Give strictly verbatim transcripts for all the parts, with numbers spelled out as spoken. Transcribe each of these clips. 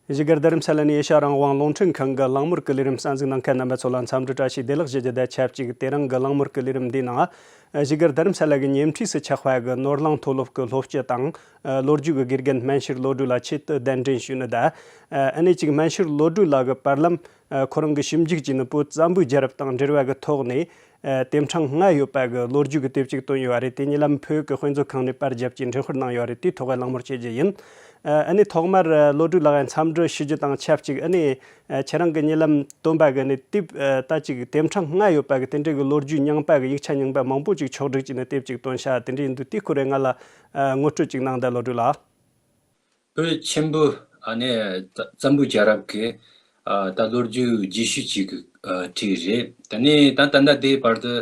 བཞུགས་སྒར་རྡ་རམ་ས་ལ་ནས་ཨེ་ཤ་རང་དབང་རླུང་འཕྲིན་ཁང་གི་གླེང་མོལ་གྱི་ལས་རིམ་གསན་གཟིགས་གནང་མཁན་རྣམ་པ་ཚོ་ལ་འཚམས་འདྲི་བཀྲ་ཤིས་བདེ་ལེགས་ཞུ་རྒྱུ་དང་ཆབས་ཅིག་དེ་རིང་གི་གླེང་མོལ་གྱི་ལས་རིམ་འདིའི་ནང་། བཞུགས་སྒར་རྡ་རམ་ས་ལ་གི་ཉེ་འཁྲིས་སུ་ཆགས་པ་གི་ནོར་གླིང་མཐོ་སློབ་ཀྱི་སློབ་སྤྱི་དང་། ལོ་རྒྱུས་ཀྱི་དགེ་རྒན་སྨན་ཤེར་བློ་གྲོས་ལགས་ཆེད་དུ་གདན་འདྲེན་ཞུས་ནི་ད། ཨ་ནི་ཅིག་སྨན་ཤེར་བློ་གྲོས་ལགས་ཀྱིས་པར་ལམ་ཁོ་རང་གི་ཞིབ་འཇུག་བྱས་ནི་བོད་བཙན་པོའི་རྒྱལ་རབས་དང་འབྲེལ་བ་གི་ཐོག་ནས། ཨ་དེབ་ཕྲེང་ལྔ་ཡོད་པ་གི་ལོ་རྒྱུས་ཀྱི་དེབ་ཅིག་བཏོན་ཡོད་རེད། དེ་གཉིས་ལམ་བོད་ཀྱི་དཔེ་མཛོད་ཁང་ནས་པར་བརྒྱབ་ཀྱིས་འགྲེམས་སྤེལ་གནང་ཡོད་རེད། དེའི་ཐོག་གི་གླེང་མོལ་བྱེད་རྒྱུ་ཡིན། ཨ་ནི་ཐོག་མར་ཨ་བློ་གྲོས་ལགས་ཡང་འཚམས་འདྲི་ཞུ་རྒྱུ་དང་ཆབས་ཅིག་ཨ་ནི་ཨ་ཁྱེད་རང་གི་གཉིས་ལམ་བཏོན་པ་གི་ནི་དེབ་ཨ་ད་ཅིག་དེབ་ཕྲེང་ལྔ་ཡོད་པ་གི་དེ་འདྲའི་གི་ལོ་རྒྱུས་རྙིང་པ་གི་ཡིག་ཆ་རྙིང་པ་མང་པོ་ཅིག་ཕྱོགས་བསྒྲིགས་ཀྱིས་ནི་དེབ་ཅིག་བཏོན་ཤག་དེ་འདྲ་ཡིན་དུས་དེའི་སྐོར་རེ་ང་ལ་ཨ་ངོ་སྤྲོད་ཅིག་གནང་དང་བློ་གྲོས་ལགས། བོད་ཆེན་པོ་ཨ་ནི་བཙན་པོའི་རྒྱལ་རབས་ཀྱི་ཨ་ད་ལོ་རྒྱུས་རྒྱས་ཤོས་ཅིག་གི་ཨ་བྲིས་རེད། དེ་ནས་ད་ད་ལྟ་དེའི་བར་དུ་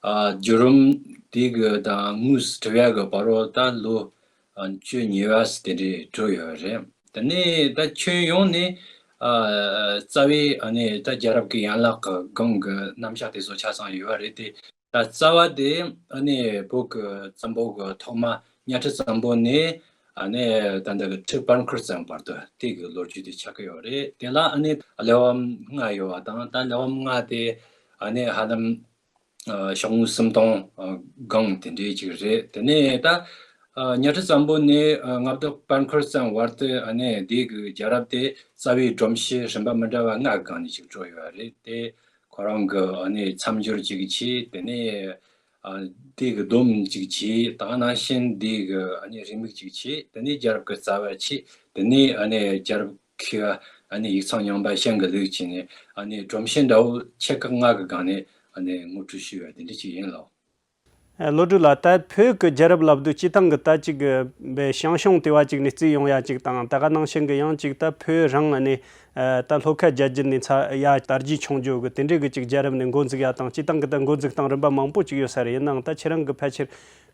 ཨ་བརྒྱུད་རིམ་དེ་གི་དང་དངོས་སུ་བྲིས་ཡག་གི་བར་དུ་ད་ལོ་ཨ་བཅུ་གཉིས་པ་ཙམ་དེ་འདྲའི་འགྲོ་ཡོད་རེད། དེ་ནས་ད་ཁྱོན་ཡོངས་ནས་ཨ་རྩ་བའི་ཨ་ནི་ད་རྒྱལ་རབས་ཀྱི་ཡན་ལག་གི་སྒང་གི་རྣམ་གཞག་དེ་ཚོ་ཆ་ཚང་ཡོད་རེད་དེ། ད་རྩ་བ་དེ་ཨ་ནི་བོད་ཀྱི་བཙན་པོ་གི་ཐོག་མ་གཉའ་ཁྲི་བཙན་པོ་ནས་ཨ་ནི་ད་ལྟ་གི་ཁྲི་པར་འཁོར་བཙན་བར་དུ་དེ་གི་ལོ་རྒྱུས་དེ་ཆགས་ཀྱི་ཡོད་རེད། དེ་ལ་ཨ་ནི་ལེའུ་ལྔ་ཡོད་པ་དང་། ད་ལེའུ་ལྔ་དེ་ཨ་ནི་ཧ་ལམ་ཨ་ཤོག་ངོས་སུམ་སྟོང་ཨ་སྒང་དེ་འདྲའི་ཅིག་རེད། དེ་ནས་ད་ཨ་གཉའ་ཁྲི་བཙན་པོ་ནས་ཨ་མངའ་བདག་པར་འཁོར་བཙན་བར་དུ་ཨ་ནི་དེ་གི་རྒྱལ་རབས་དེ་རྩ་བའི་སྒྲོམ་གཞི་རིམ་པ་མི་འདྲ་བ་ལྔ་སྒང་ནས་ཅིག་འགྲོ་ཡོད་རེད་དེ། ཁོ་རང་གི་ཨ་ནི་མཚམས་སྦྱོར་ཅིག་བྱས། དེ་ནས་ཨ་དེ་གི་སྡོམ་ཅིག་བྱས། ད་ག་ནང་བཞིན་དེ་གི་ཨ་ནི་རེའུ་མིག་ཅིག་བྱས། དེ་ནས་རྒྱལ་རབས་ཀྱི་རྩ་བ་བྱས། དེ་ནས་ཨ་ནི་རྒྱལ་རབས་མཁས་པ་ཨ་ནི་ཡིག་ཚང་རྙིང་པ་ཤན་གྱིས་བླུགས་བྱས་ནས་ཨ་ནི་སྒྲོམ་གཞི་འདྲ་བོ་ཆེ་ཁག་ལྔ་གི་སྒང་ནས་ཨ་ནི་ངོ་སྤྲོད་ཞུས་པ་དེ་འདྲ་ཅིག་ཡིན་ལགས། ཨ་བློ་གྲོས་ལགས། ད་བོད་ཀྱི་རྒྱལ་རབས་ལབ་དུས་སྤྱིར་བཏང་གི་ད་ཅིག་གི་བའི་ཞང་ཞུང་དེ་བ་ཅིག་ནས་བརྩིས་ཡོང་ཡ་ཅིག་དང་། ད་ག་ནང་བཞིན་གི་ཡང་ཅིག་ད་བོད་རང་ཨ་ནི་ཨ་ད་ལྷོ་ཁ་རྒྱ་རྒྱུད་ནས་ཚ་ཡ་དར་རྒྱས་བྱུང་རྒྱུ་གི་དེ་འདྲའི་གི་ཅིག་རྒྱལ་རབས་ནས་འགོ་འཛུགས་ཡ་དང་། སྤྱིར་བཏང་གི་ད་འགོ་འཛུགས་སྟངས་རིམ་པ་མང་པོ་ཅིག་ཡོད་ས་རེད། ཡིན་ནའང་ད་ཁྱེད་རང་གི་ཕལ་ཆེར་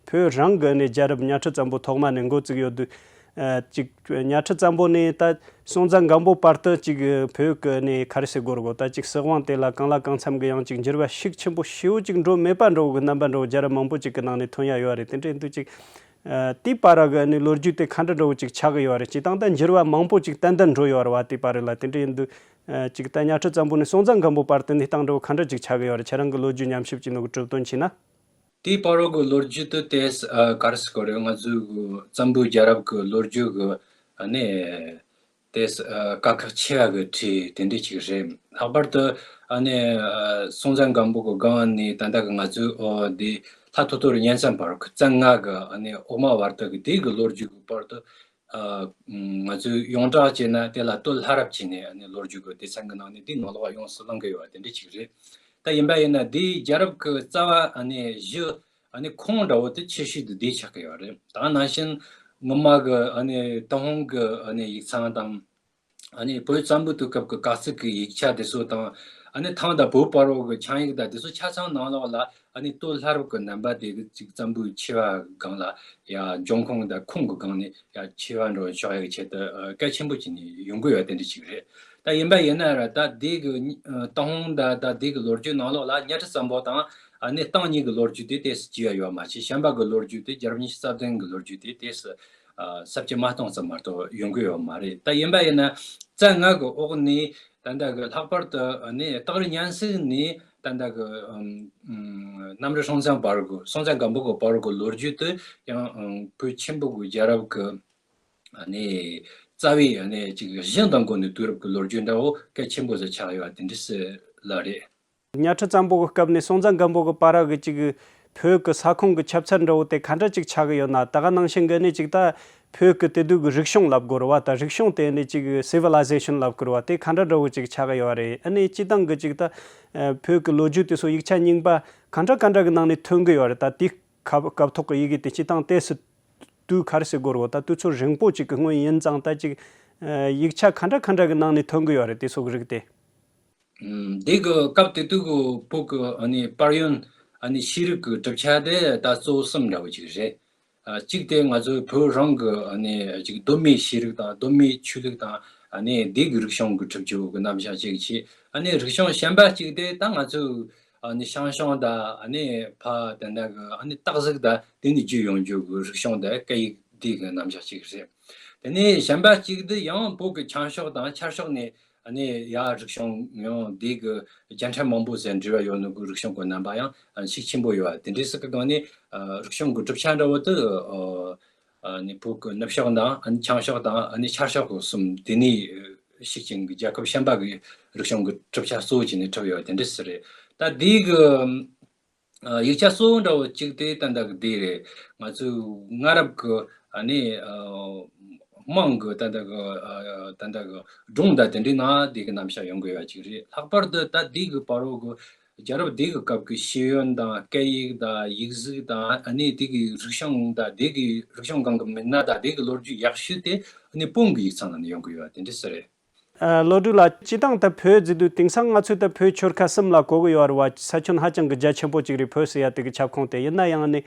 བོད་རང་གི་ཨ་ནི་རྒྱལ་རབས་གཉའ་ཁྲི་བཙན་པོ་ཐོག་མ་ནས་འགོ་བཙུགས་ཡོད་དུས། ཨ་ཅིག་གཉའ་ཁྲི་བཙན་པོ་ནས་ད་སྲོང་བཙན་སྒམ་པོ་བར་དུ་ཅིག་བོད་ཀྱི་ནས་ག་རེ་ཟེར་དགོས་རེད་གོ། ད་ཅིག་སྲིད་དབང་དེ་ལ་གང་ལ་གང་འཚམ་གྱི་ཡང་ཅིག་འགྱུར་བ་ཤུགས་ཆེན་པོ་ཞེ་པོ་ཅིག་འགྲོ་མེད་པ་འདྲ་བོ་གི་རྣམ་པ་འདྲ་བོ་རྒྱལ་རབས་མང་པོ་ཅིག་གི་ནང་ནས་ཐོན་ཡ་ཡོད་རེད། དེ་འདྲ་ཡིན་དུས་ཅིག་ཨ་དེའི་བར་གི་ནས་ལོ་རྒྱུས་དེ་ག་འདྲ་འདྲ་བོ་ཅིག་ཆགས་ཀྱི་ཡོད་རེད། སྤྱིར་བཏང་ད་འགྱུར་བ་མང་པོ་ཅིག་ཏན་ཏན་འགྲོ་ཡོད་རེད་བ། དེའི་བར་ལ་དེ་འདྲ་ཡིན་དུས་ཨ་ཅིག་ད་གཉའ་ཁྲི་བཙན་པོ་ནས་སྲོང་བཙན་སྒམ་པོ་བར་དུ་གནས་སྟངས་འདྲ་བོ་ག་འདྲ་ཅིག་ཆགས་ཀྱི་ཡོད་རེད། ཁྱེད་རང་གི་ལོ་རྒྱུས་ཉམས་ཞིབ་ཅིག་ནོ་གི་གྲུབ་དོན་བྱས་ན། དེའི་བར་རོ་གི་ལོ་རྒྱུས་དེ་ཏེས་ཨ་ག་རེ་ཟེར་དགོས་རེད། ང་ཚོའི་གི་བཙན་པོའི་རྒྱལ་རབས་ཀྱི་ལོ་རྒྱུས་གི་ཨ་ནི་ཏེས་ཨ་དཀའ་ཁག་ཆེ་བ་གི་གྲས་དེ་འདྲ་ཅིག་རེད། ལྷག་པར་དུ་ཨ་ནི་ཨ་སྲོང་བཙན་སྒམ་པོ་གི་སྒང་ནས་ད་ལྟ་གི་ང་ཚོའི་ཨོ་དེ་ལྷ་ཐོ་ཐོ་རི་གཉན་བཙན་བར་གི་བཙན་ལྔ་གི་ཨ་ནི་འོག་མ་བར་དུ་གི་དེ་གི་ལོ་རྒྱུས་གི་བར་དུ། ཨ་ང་ཚོས་ཡོངས་གྲགས་བྱས་ན་དེ་ལ་སྟོད་ལྷ་རབས་བྱས་ནས་ཨ་ནི་ལོ་རྒྱུས་ཀྱི་སྡེ་ཚན་གྱི་ནང་ནས་དེའི་ནང་ལོགས་ཡོངས་སུ་གླེང་གི་ཡོད་པ་དེ་འདྲ་ཅིག་རེད། ད་ཡིན་པ་ཡིན་ན་དེའི་རྒྱལ་རབས་ཀྱི་རྩ་བ་ཨ་ནི་གཞི་ཨ་ནི་ཁུངས་འདྲ་བོ་དེ་ཆེ་ཤོས་དེ་དེ་ཆགས་ཀྱི་ཡོད་རེད། ད་ནང་བཞིན་སྔོན་མ་གི་ཨ་ནི་ཏུན་ཧོང་གི་ཨ་ནི་ཡིག་ཚང་དང་། ཨ་ནི་བོད་བཙན་པོའི་དུས་སྐབས་ཀྱི་དཀའ་ཚེགས་ཀྱི་ཡིག་ཆ་དེ་ཚོ་དང་། ཨ་ནི་ཐང་དང་བོད་བར་རོ་གི་ཆིངས་ཡིག་དང་དེ་ཚོ་ཆ་ཚང་ནང་ལོགས་ལ་ཨ་ནི་སྟོད་ལྷ་རབས་ཀྱི་རྣམ་པ་དེ་གི་ཅིག་བཙན་པོའི་ཆེ་བ་སྒང་ལ་ཡ་འབྱུང་ཁུངས་དང་ཁུངས་ཀྱི་སྒང་ནས་ཡ་ཆེ་བ་འགྲོ་ཆོག་ཡ་གི་ཆེད་དུ་ཨ་གལ་ཆེན་པོ་བྱས་ནས་ཡོང་གི་ཡོད་དེ་འདྲ་ཅིག་རེད། ད་ཡིན་པ་ཡིན་ན་ར་ད་དེ་གི་ཨ་ཏུན་ཧོང་ད་ད་དེ་གི་ལོ་རྒྱུས་ནང་ལོགས་ལ་གཉའ་ཁྲི་བཙན་པོ་དང་ཨ་ནི་སྟེང་གཉིས་ཀྱི་ལོ་རྒྱུས་དེ་ཏོག་ཙམ་བརྗེ་བ་ཡོད་མ་ཆེ། བྱམས་པ་གི་ལོ་རྒྱུས་དེ་རྒྱལ་རབས་ཉི་ཤུ་རྩ་བདུན་གི་ལོ་རྒྱུས་དེ་ཏོག་ཙམ། ཨ་ས་བཅད་མ་སྟོང་ཙམ་མ་གཏོགས་ཡོང་གི་ཡོད་མ་རེད། ད་ཡིན་པ་ཡིན་ན་བཙན་ལྔ་གི་འོག་ནས་ད་ལྟ་གི་ལྷག་པར་དུ་ནི་སྟག་རི་གཉན་གཟིགས་ནས་ད་ལྟ་གི་ཨམ་ཨམ་གནམ་རི་སྲོང་བཙན་བར་གི་སྲོང་བཙན་སྒམ་པོ་གི་བར་གི་ལོ་རྒྱུས་དེ་ཡང་ཨམ་བོད་ཆེན་པོ་གི་རྒྱལ་རབས་གི་ཨ་ནི་རྩ་བའི་ཨ་ནི་ཅིག་གཞི་འདང་གོ་ནས་དུས་རབས་གི་ལོ་རྒྱུས་འདྲ་བོ་གལ་ཆེན་པོ་ཟིག་ཆགས་ཡོད་པ་དེ་འདྲ་ཟིག་ལ་རེད། གཉའ་ཁྲི་བཙན་པོ་གི་སྐབས་ནས་སྲོང་བཙན་སྒམ་པོ་གི་བར་གི་ཅིག་བོད་ཀྱི་ས་ཁོངས་ཀྱི་ཁྱབ་ཚད་འདྲ་བོ་དེ་ག་འདྲ་ཅིག་ཆགས་ཀྱི་ཡོད་ན། ད་ག་ནང་བཞིན་གི་ནི་ཅིག་ད་བོད་ཀྱི་དེ་དུས་ཀྱི་རིག་གཞུང་ལབ་དགོས་རེད་བ། ད་རིག་གཞུང་དེ་ནི་ཅིག་སི་ཝི་ལའི་ཟེ་ཤན་ལབ་དགོས་རེད་བ། དེ་ག་འདྲ་འདྲ་བོ་ཅིག་ཆགས་ཀྱི་ཡོད་རེད། ཨ་ནི་སྤྱིར་བཏང་གི་ཅིག་ད་བོད་ཀྱི་ལོ་རྒྱུས་དེ་ཚོ་ཡིག་ཆ་རྙིང་པ་ག་འདྲ་ག་འདྲ་གི་ནང་ནས་ཐོན་གྱི་ཡོད་རེད། ད་དེའི་སྐབས་སྐབས་ཐོག་གི་ཡི་གེ་དེ་སྤྱིར་བཏང་ཏོག་ཙམ་དུས་ག་རེ་ཟེར་དགོས་རེད་བ། ད་དུས་ཚོད་རིང་པོ་ཅིག་གི་སྔོན་ཡིན་ཙང་ད་ཅིག་ཡིག་ཆ་ག་འདྲ་ག་འདྲ་གི་ནང་ནས་ཐོན་གྱི་ཡོད་རེད། དེ་ཚོ་གི་རིགས་དེ། ཨམ་འདི་གི་སྐབས་དེ་དུས་ཀྱི་བོད་ཀྱི་ཨ་ནི་པར་ཡོན་ཨ་ནི་ཤེས་རིག་གི་གྲུབ་ཆ་དེ་ད་གཙོ་བོ་གསུམ་འདྲ་བོ་ཅིག་རེད། ཨ་གཅིག་དེ་ང་ཚོའི་བོད་རང་གི་ཨ་ནི་ཅིག་གདོད་མའི་ཤེས་རིག་དང་གདོད་མའི་ཆོས་ལུགས་དང་ཨ་ནི་འདི་གི་རིག་གཞུང་གི་གྲུབ་རྒྱུ་གི་རྣམ་གཞག་ཅིག་བྱས། ཨ་ནི་རིག་གཞུང་གཞན་པ་གཅིག་དེ་ད་ང་ཚོའི་ཨ་ནི་ཞང་ཞུང་དང་ཨ་ནི་ཕ་དེ་འདྲ་གི་ཨ་ནི་སྟག་གཟིག་དང་དེ་ནས་བརྒྱུད་ཡོང་རྒྱུ་གི་རིག་གཞུང་དང་སྐད་ཡིག་འདི་གི་རྣམ་གཞག་ཅིག་རེད། དེ་ནས་གཞན་པ་གཅིག་དེ་ཡང་བོད་ཀྱི་བྱང་ཕྱོགས་དང་ཆར་ཕྱོགས་ནས་ཨ་ནི་ཡ་རིག་གཞུང་ཡང་དེ་གི་རྒྱལ་ཕྲན་མང་པོ་ཟེར་འབྲེལ་བ་ཡོད་ནོ་གི་རིག་གཞུང་གི་རྣམ་པ་ཡང་ཤུགས་ཆེན་པོ་ཡོད་པ་དེ་འདྲའི་སྲིད་གི་སྒང་ནས་རིག་གཞུང་གི་གྲུབ་ཆ་འདྲ་བོ་དེ་ཨ་ནི་བོད་ཀྱི་ནུབ་ཕྱོགས་དང་ཨ་ནི་བྱང་ཕྱོགས་དང་ཨ་ནི་ཆར་ཕྱོགས་གི་གསུམ་དེ་ནས་ཤུགས་ཆེན་གྱི་རྒྱལ་ཁབ་གཞན་པ་གི་རིག་གཞུང་གི་གྲུབ་ཆ་གཙོ་བོ་བྱས་ནས་གྲུབ་ཡོད་པ་དེ་འདྲ་ཟིག་རེད། ད་དེ་གི་ཡིག་ཆ་གཙོ་བོ་འདྲ་བོ་གཅིག་དེ་ད་ལྟ་གི་དེ་རེད། ང་ཚོའི་སྔ་རབས་ཀྱི་ཨ་ནི་དམངས་ཀྱི་ད་ལྟ་གི་ད་ལྟ་གི་སྒྲུང་དང་དེ་འདྲའི་ནང་དེ་གི་རྣམ་གཞག་ཡོང་གི་ཡོད་པ་གཅིག་རེད། ལྷག་པར་དུ་ད་དེ་གི་བར་རོ་གི་རྒྱལ་རབས་དེ་གི་སྐབས་ཀྱི་ཤེས་ཡོན་དང་སྐད་ཡིག་དང་ཡིག་གཟུགས་དང་ཨ་ནི་དེ་གི་རིག་གཞུང་དང་དེ་གི་རིག་གཞུང་སྒང་གི་མི་སྣ་དང་དེ་གི་ལོ་རྒྱུས་ཡག་ཤོས་དེ་ཨ་ནི་བོན་གི་ཡིག་ཚང་ནང་ནས་ཡོང་གི་ཡོད་པ་དེ་འདྲ་ཟིག་རེད། ཨ། བློ་གྲོས་ལགས། སྤྱིར་བཏང་ད་བོད་ཟེར་དུས་དེང་སང་ང་ཚོས་ད་བོད་ཆོལ་ཁ་གསུམ་ལ་གོ་གི་ཡོད་རེད་བ། ས་ཁྱོན་ཧ་ཅང་གི་རྒྱ་ཆེན་པོ་ཅིག་རེད། བོད་ཟེར་ཡ་དེ་གི་ཁྱབ་ཁོངས་དེ་ཡིན་ན་ཡང་ནི།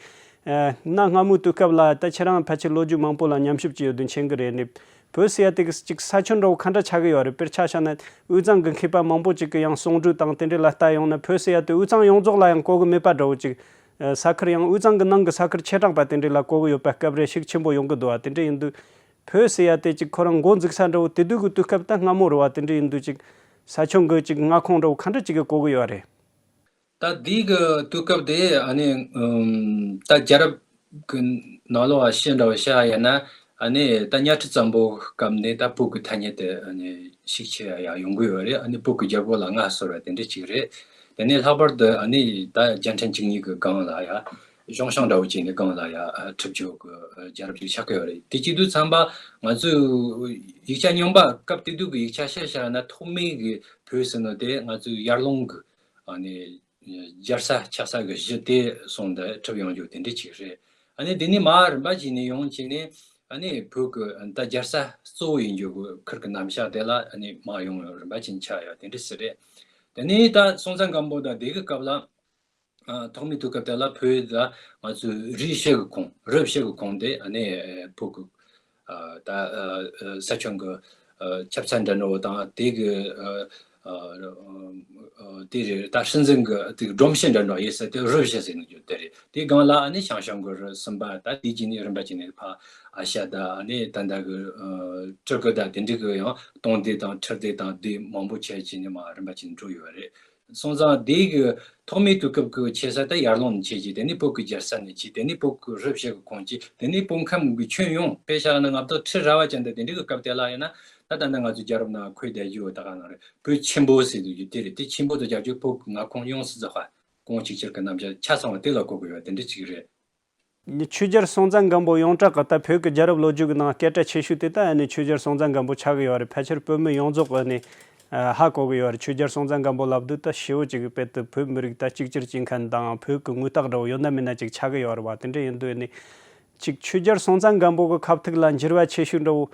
ཨ། གནའ་སྔ་མོའི་དུས་སྐབས་ལ་ད་ཁྱེད་རང་ཕལ་ཆེར་ལོ་རྒྱུས་མང་པོ་ལ་ཉམས་ཞིབ་ཅིག་ཡོད་དོན་མཁྱེན་གི་རེད། ནི་བོད་ཟེར་ཡ་དེ་གི་ཅིག་ས་ཁྱོན་འདྲ་བོ་ག་འདྲ་ཆགས་གི་ཡོད་རེད། དཔེར་ཆ་བཞག་ན་དབུས་གཙང་གི་མཁས་པ་མང་པོ་ཅིག་གི་ཡང་གསུང་སྒྲོས་དང་དེ་འདྲ་ལ་ལྟ་ཡོང་ན་བོད་ཟེར་ཡ་དེ་དབུས་གཙང་ཡོངས་རྫོགས་ལ་ཡང་གོ་གི་མེད་པ་འདྲ་བོ་ཅིག་ས་ཁུལ་ཡང་དབུས་གཙང་གི་ནང་གི་ས་ཁུལ་ཆེ་དྲགས་པ་དེ་འདྲ་ལ་གོ་གི་ཡོད་པ་སྐབས་རེ་ཤུགས་ཆེན་པོ་ཡོང་གི་འདུག་བ། དེ་འདྲ་ཡིན་དུས། བོད་ཟེར་ཡ་དེ་ཅིག་ཁོ་རང་འགོ་འཛུགས་ས་འདྲ་བོ་དེ་དུས་ཀྱི་དུས་སྐབས་ད་སྔ་མོ་རེད་བ། དེ་འདྲ་ཡིན་དུས་ཅིག་ས་ཁྱོན་གྱི་ཅིག་མངའ་ཁོངས་འདྲ་བོ་ག་འདྲ་ཅིག་གི་གོ་གི་ཡོད་རེད། ད་དེའི་གི་དུས་སྐབས་དེ་ཨ་ནི་ཨུམ་ད་རྒྱལ་རབས་ཀྱི་ནང་ལོགས་ལ་ཤེས་འདྲ་བོ་བཤད་ཡ་ན་ཨ་ནི་ད་གཉའ་ཁྲི་བཙན་པོ་སྐབས་ནས་ད་བོད་ཀྱི་ཐ་སྙད་དེ་ཨ་ནི་ཤུགས་ཆེ་ཡ་ཡོང་གི་ཡོད་རེད། ཨ་ནི་བོད་ཀྱི་རྒྱལ་པོ་ལ་མངའ་གསོལ་བ་དེ་འདྲ་ཅིག་རེད། དེ་ནས་ལྷག་པར་དུ་ཨ་ནི་ད་རྒྱལ་ཕྲན་བཅུ་གཉིས་ཀྱི་སྒང་ལ་ཡ། གཞུང་ཞང་འདྲ་བོ་བྱས་ནས་སྒང་ལ་ཡ་ཁྲིམས་གཅོད་ཀྱི་རྒྱལ་རབས་ཅིག་ཆགས་ཀྱི་ཡོད་རེད། དེ་བྱེད་དུས་ཙམ་པ་ང་ཚོས་ཡིག་ཆ་རྙིང་པ་སྐབས་དེ་དུས་ཀྱི་ཡིག་ཆ་བཤད་བཤད་ན་ཐོག་མའི་གི་བོད་ཟེར་ནོ་དེ་ང་ཚོའི་ཡར་ཀླུང་གི་ཨ་ནི་རྒྱལ་ས་ཆགས་ས་གི་གཞི་དེ་སོང་དེ་གྲུབ་ཡོང་རྒྱུ་དེ་འདྲ་ཅིག་རེད། ཨ་ནི་དེ་ནས་མར་རིམ་པ་བྱས་ནས་ཡོང་བྱས་ནས་ཨ་ནི་བོད་ཀྱི་ད་རྒྱལ་ས་གཙོ་བོ་ཡིན་རྒྱུ་གི་ཁུལ་གྱི་རྣམ་གཞག་དེ་ལ་ཨ་ནི་མར་ཡོང་རིམ་པ་བྱས་ནས་ཆགས་ཡོད་དེ་འདྲ་ཟིག་རེད། དེ་ནས་ད་སྲོང་བཙན་སྒམ་པོ་དང་དེ་གི་སྐབས་ལ། ཨ། ཐོག་མའི་དུས་སྐབས་དེ་ལ་བོད་ད་ང་ཚོའི་རུས་ཕྱེད་ཀྱི་ཁོངས། རུས་ཕྱེད་ཀྱི་ཁོངས་དེ་ཨ་ནི་བོད་ཀྱི་ཨ་ད་ཨ་ས་ཁྱོན་གྱི་ཨ་ཆབ་སྲིད་འདྲ་འདྲ་བོ་དང་དེ་གི་ཨ་ཨ་དེ་རེད། ད་སྲིད་འཛིན་གྱི་དེ་གི་སྒྲོམ་གཞི་འདྲ་འདྲ་ཡོད་ས་དེ་རུས་ཕྱེད་ཟེར་ནས་ཡོད་དེ་རེད། དེའི་སྒང་ལ་ཨ་ནི་ཞང་ཞུང་གི་རུས་གསུམ་པ། ད་དེ་རྗེས་ནས་རིམ་པ་བྱས་ནས་ཕར་ཨ་ཤ་ད་ཨ་ནི་ད་ལྟ་གི་ཨ་སྤྲུལ་སྐུ་ད་དེ་འདྲ་གི་ཡང་སྟོང་སྡེ་དང་ཁྲི་སྡེ་དང་སྡེ་མང་པོ་ཆགས་བྱས་ནས་མར་རིམ་པ་བྱས་ནས་འགྲོ་ཡོད་རེད། སྲོང་བཙན་སྡེ་གི་ཐོག་མའི་དུས་སྐབས་ཀྱི་ཆེ་ས་དེ་ཡར་ཀླུང་ནས་ཆགས་ཀྱི། དེ་ནས་བོད་ཀྱི་རྒྱལ་ས་ནས་ཆགས། དེ་ནས་བོད་ཀྱི་རུས་ཕྱེད་ཀྱི་ཁོངས་ཆགས། དེ་ནས་བོད་ཁམས་ཀྱི་ཁྱོན་ཡོངས། དཔེ་བཞག་ན་མངའ་བདག་ཁྲི་རལ་པ་ཅན་དང་དེ་འདྲ་གི་སྐབས་དེ་ལ་ཡིན་ན་ད་ད་ནི་ང་ཚོ་རྒྱལ་རབས་ནང་འཁོད་བསྡད་རྒྱུ་ད་ག་ནང་རེད། བོད་ཆེན་པོ་ཟེར་དུས་རྒྱུ་དེ་རེད། དེ་ཆེན་པོ་དང་རྒྱབ་ཀྱི་བོད་ཀྱི་མངའ་ཁོངས་ཡོངས་སུ་རྫོགས་པ་གོང་གཅིག་གྱུར་གྱི་རྣམ་གཞག་ཆ་ཚང་བ་དེ་ལ་གོ་དགོས་པ་དེ་འདྲ་ཅིག་རེད། ཆོས་རྒྱལ་སྲོང་བཙན་སྒམ་པོ་ཡོངས་གྲགས་ཀྱི་ད་བོད་ཀྱི་རྒྱལ་རབས་ལོ་རྒྱུས་ཀྱི་ནང་སྐད་གྲགས་ཆེ་ཤོས་དེ་ད་ཨ་ནི་ཆོས་རྒྱལ་སྲོང་བཙན་སྒམ་པོ་ཆགས་ཀྱི་ཡོད་རེད། ཕལ་ཆེར་བོད་མི་ཡོངས་རྫོགས་ཀྱིས་ཨ་ནི་ཧ་གོ་གི་ཡོད་རེད། ཆོས་རྒྱལ་སྲོང་བཙན་སྒམ་པོ་ལབ་དུས་ད་ཞེ་བོ་ཅིག་གི་དཔེ་དེ་བོད་མི་རིགས་ད་གཅིག་གྱུར་བྱེད་མཁན་དང་བོད་ཀྱི་མངའ་བདག་འདྲ་བོ་ཡོད་ན་མེད་ན་ཅིག་ཆགས་ཀྱི་ཡོད་རེད་བ། དེ་འདྲ་ཡིན་དུས་ཨ་ནི་ཅིག་ཆོས་རྒྱལ་སྲོང་བཙན་སྒམ་པོ་གི་ཁ་ཐུག་ལ་འགྱུར་བ་ཆེ་ཤོས་འདྲ་བོ་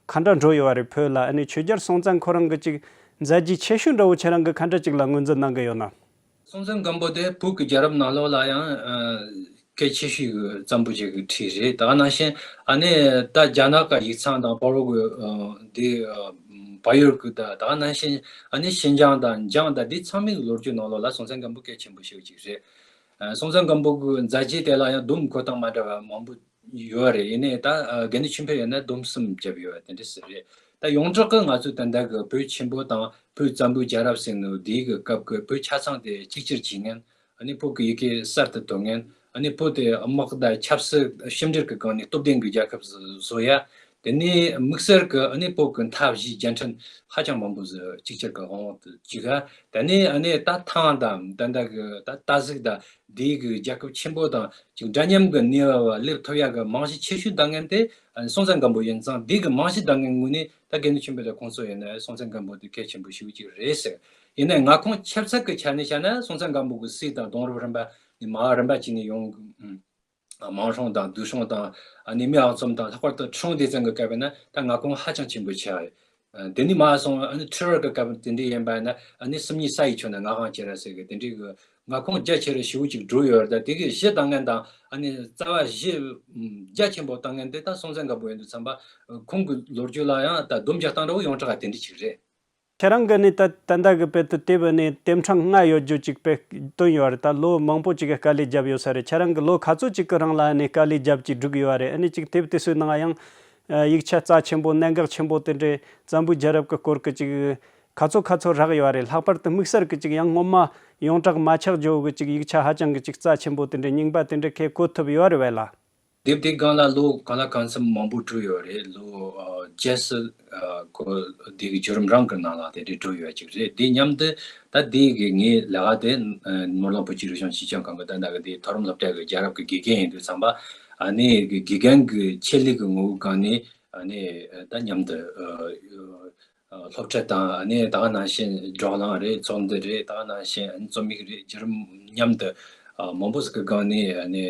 ག་འདྲ་འགྲོ་ཡོད་རེད། བོད་ལ་ཨ་ནི་ཆོས་རྒྱལ་སྲོང་བཙན་ཁོ་རང་གི་ཅིག་མཛད་རྗེས་ཆེ་ཤོས་འདྲ་བོ་ཁྱེད་རང་གིས་ག་འདྲ་ཅིག་ལ་ངོས་འཛིན་གནང་གི་ཡོད་ན། སྲོང་བཙན་སྒམ་པོ་དེ་བོད་ཀྱི་རྒྱལ་རབས་ནང་ལོགས་ལ་ཡང་ཨ་གལ་ཆེ་ཤོས་ཀྱི་བཙན་པོ་ཞིག་གི་གྲས་རེད། ད་ག་ནང་བཞིན་ཨ་ནི་ད་རྒྱ་ནག་གི་ཡིག་ཚང་དང་བལ་པོ་གི་ཨ་དེ་ཨ་བལ་ཡུལ་གྱི་ད་ད་ག་ནང་བཞིན་ཨ་ནི་ཤིན་ཅང་དང་འཇང་དང་དེ་ཚང་མའི་ལོ་རྒྱུས་ནང་ལོགས་ལ་སྲོང་བཙན་སྒམ་པོ་གལ་ཆེན་པོ་ཞིག་ཅིག་རེད། ཨ་སྲོང་བཙན་སྒམ་པོ་གི་མཛད་རྗེས་དེ་ལ་ཡང་སྡོམ་ཁོ་ཐག་མ་འདྲ་བ་མང་པོ་ཡོད་རེད། ཡིན་ནའི་ད་ཨ་དགེ་འདུན་ཆོས་འཕེལ་ཡིན་ན་སྡོམ་གསུམ་བརྒྱབ་ཡོད་པ་དེ་འདྲ་ཞིག་རེད། ད་ཡོངས་གྲགས་ཀྱི་ང་ཚོས་ད་ལྟ་གི་བོད་ཆེན་པོ་དང་བོད་བཙན་པོའི་རྒྱལ་རབས་ཟེར་ནོ་དེའི་གི་སྐབས་ཀྱི་བོད་ཆ་ཚང་དེ་གཅིག་གྱུར་བྱེད་མཁན། ཨ་ནི་བོད་ཀྱི་ཡི་གེ་གསར་དུ་གཏོད་མཁན། ཨ་ནི་བོད་དེ་དམག་དང་ཆབ་སྲིད་ཕྱི་འབྲེལ་གྱི་སྒང་ནས་སྟོབས་ལྡན་གྱི་རྒྱལ་ཁབ་བཟོ་ཡ། དེ་ནས་དམིགས་བསལ་གྱི་ཨ་ནི་བོད་ཀྱི་མཐའ་བཞིའི་རྒྱལ་ཕྲན་ཧ་ཅང་མང་པོ་ཟིག་གཅིག་གྱུར་གྱི་དབང་འོག་ཏུ་བཅུག་ག། དེ་ནས་ཨ་ནི་ད་ཐང་དང་ད་ལྟ་གི་ད་ཏ་ཟིག་དང་དེའི་གི་རྒྱལ་ཁབ་ཆེན་པོ་དང་ཅིག་འདྲ་མཉམ་གྱི་གནས་བབ་སླེབས་ཐུབ་ཡ་གི་རྨང་གཞི་ཆེ་ཤོས་བཏང་མཁན་དེ་ཨ་ནི་སྲོང་བཙན་སྒམ་པོ་ཡིན་ཙང་། དེའི་གི་རྨང་གཞི་བཏང་མཁན་ངོས་ནས་ད་དགེ་འདུན་ཆོས་འཕེལ་དང་ཁོང་ཚོ་ཡིན་ན་སྲོང་བཙན་སྒམ་པོ་དེ་གལ་ཆེན་པོ་ཞེ་པོ་ཅིག་རེད་ཟེར། ཡིན་ནའི་མངའ་ཁོངས་ཆབ་སྲིད་ཀྱི་ཆ་ནས་བཤད་ན་སྲོང་བཙན་སྒམ་པོ་གི་སྲས་དང་གདུང་རབས་རིམ་པ་ནས་མར་རིམ་པ་བྱས་ནས་ཡོང་གི། ཨ། མང་སྲོང་དང་བསྡུས་སྲོང་དང་ཨ་ནི་མི་ཨག་ཚོམ་དང་ལྷག་པར་དུ་ཁྲི་སྲོང་ལྡེ་བཙན་གྱི་སྐབས་ཡིན་ན་ད་མངའ་ཁོངས་ཧ་ཅང་ཆེན་པོ་ཆགས་ཡོད། ཨ། དེ་ནས་མར་སོང་ཨ་ནི་ཁྲི་རལ་གྱི་སྐབས་དེ་འདྲ་ཡིན་པ་ཡིན་ན་ཨ་ནི་སུམ་གཉིས་ས་ཡི་ཁྱོན་ནས་ལྔ་གང་ཁྱེར་ར་ཟེར་གི་དེ་འདྲའི་གི་མངའ་ཁོངས་རྒྱ་ཆེ་རུ་ཞེ་པོ་ཅིག་འགྲོ་ཡོད་རེད། ད་དེ་གི་གཞི་བཏང་མཁན་དང་ཨ་ནི་རྩ་བ་གཞི་རྒྱ་ཆེན་པོ་བཏང་མཁན་དེ་ད་སྲོང་བཙན་སྒམ་པོ་ཡིན་དུས་ཙམ་པ་ཁོང་གི་ལོ་རྒྱུས་ལ་ཡང་ད་སྡོམ་རྒྱག་སྟངས་འདྲ་བོ་ཡོངས་གྲགས་དེ་འདྲ་ཅིག་རེད། ཁྱེད་རང་གིས་ནི་ད་ད་ལྟ་གི་དཔེ་དེབ་དེ་བ་ནི་དེབ་ཕྲེང་ལྔ་ཡོད་རྒྱུ་ཅིག་དཔེ་བཏོན་ཡོད་རེད། ད་ལོ་མང་པོ་ཅིག་གི་དཀའ་ལས་བརྒྱབ་ཡོད་ས་རེད། ཁྱེད་རང་གིས་ལོ་ག་ཚོད་ཅིག་གི་རིང་ལ་ནི་དཀའ་ལས་བརྒྱབ་ཅིག་བསྒྲིགས་ཡོད་རེད། ཨ་ནི་ཅིག་དེབ་དེ་ཚོའི་ནང་ཡང་ ཡིག་ཆ་རྩ་ཆེན་པོ་གནད་འགག་ཆེན་པོ་དེ་འདྲའི་བཙན་པོའི་རྒྱལ་རབས་ཀྱི་སྐོར་གྱི་ཅིག་ཁ་ཚོ་ཁ་ཚོ་རག་ཡོད་རེད། ལྷག་པར་དུ་དམིགས་བསལ་གྱི་ཅིག་ཡང་ངོ་མ་ཡོངས་གྲགས་མ་ཆགས་རྒྱུ་གི་ཅིག་ཡིག་ཆ་ཧ་ཅང་གི་ཅིག་རྩ་ཆེན་པོ་དེ་འདྲའི་རྙིང་པ་དེ་འདྲའི་ཁས་བཀོད་ཐུབ་ཡོད་རེད་བས་ལ། དེབ་དེ་སྒང་ལ་ལོ་གང་ལ་གང་འཚམ་མང་པོ་བྲིས་ཡོད་རེད། ལོ་བརྒྱད་ཙམ་གོ་དེ་གི་བརྒྱུད་རིམ་རང་གི་ནང་ལ་དེ་འདྲའི་བྲིས་ཡོད་ཅིག་རེད། དེ་མཉམ་དུ་ད་དེ་གི་ངའི་ལས་ཀ་དེ་ནོར་གླིང་བོད་ཀྱི་རིག་གཞུང་སྤྱི་ཁྱབ་ཁང་གི་ད་ལྟ་གི་དེ་མཐོ་རིམ་སློབ་གྲྭ་གི་རྒྱལ་རབས་ཀྱི་དགེ་རྒན་ཡིན་དུས་ཙམ་པ། ཨ་ནི་གི་དགེ་རྒན་གི་ཆེད་ལས་གི་ངོ་བོ་སྒང་ནས་ཨ་ནི་ད་མཉམ་དུ་སློབ་ཁྲིད་དང་ཨ་ནི་ད་ག་ནང་བཞིན་བགྲོ་གླེང་རེད། ཚོགས་འདུ་རེད། ད་ག་ནང་བཞིན་ཨ་ནི་རྩོམ་ཡིག་རེད། བརྒྱུད་རིམ་མཉམ་དུ་མང་པོ་ཟིག་གི་སྒང་ནས་ཨ་ནི།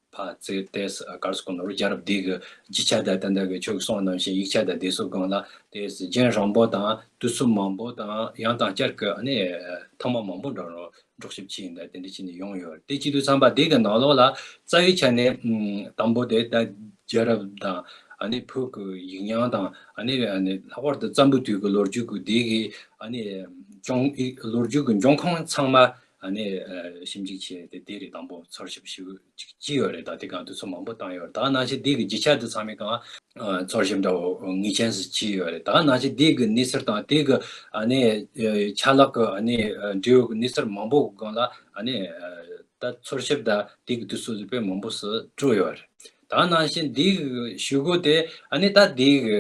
ཕར་ཚུར་ཏེས་གར་སོང་ནོར་རྒྱལ་རབས་འདི་གི་རྒྱུ་ཆ་དང་ད་ལྟ་གི་ཁྱོད་གསུངས་ནང་བཞིན་ཡིག་ཆ་དང་དེ་ཚོ་སྒང་ལ་ཏེས་རྒྱུན་རིང་པོ་དང་དུས་ཚོད་མང་པོ་དང་ཡང་དང་བསྐྱར་གི་ཨ་ནི་ཐེངས་མ་མང་པོ་འགྲོ་རུ་འགྲོགས་ཞིབ་བྱས་ཡིན་ད་དེ་འདྲ་བྱས་ནས་ཡོང་ཡོད། དེ་བྱེད་དུས་ཙམ་པ་དེ་གི་ནང་ལོགས་ལ་རྩ་བའི་ཆ་ནས་དང་པོ་དེ་ད་རྒྱལ་རབས་དང་ཨ་ནི་བོད་ཀྱི་ཡིག་རྙིང་དང་ཨ་ནི་ཨ་ནི་ལྷག་པར་དུ་བཙན་པོའི་དུས་ཀྱི་ལོ་རྒྱུས་ཀྱི་དེ་གི་ཨ་ནི་འབྱུང་ལོ་རྒྱུས་ཀྱི་འབྱུང་ཁུངས་ཚང་མ། ཨ་ནི་ཞིབ་འཇུག་བྱས་ཏེ་དེ་རིགས་དང་པོ་འཚོལ་ཞིབ་ཞིག་ཅིག་བྱས་ཡོད་རེད། ད་དེ་གང་དུས་ཚོད་མང་པོ་བཏང་ཡོད་རེད། ད་ནང་བཞིན་དེ་གི་རྒྱུ་ཆ་དེ་ཚང་མའི་སྒང་འཚོལ་ཞིབ་འདྲ་བོ་ངེས་ཅན་ཞིག་བྱས་ཡོད་རེད། ད་ནང་བཞིན་དེ་གི་གནས་ཚུལ་དང་དེ་གི་ཨ་ནི་ཆ་ལག་གི་ཨ་ནི་འབྲེལ་ཡོད་ཀྱི་གནས་ཚུལ་མང་པོ་གི་སྒང་ལ་ཨ་ནི་ད་འཚོལ་ཞིབ་དང་དེ་གི་དུས་ཚོད་དེ་དཔེ་མང་པོ་ཞིག་སྤྲོད་ཡོད་རེད། ད་ནང་བཞིན་འདི་གི་ཞུ་སྒོ་དེ་ཨ་ནི་ད་འདི་གི་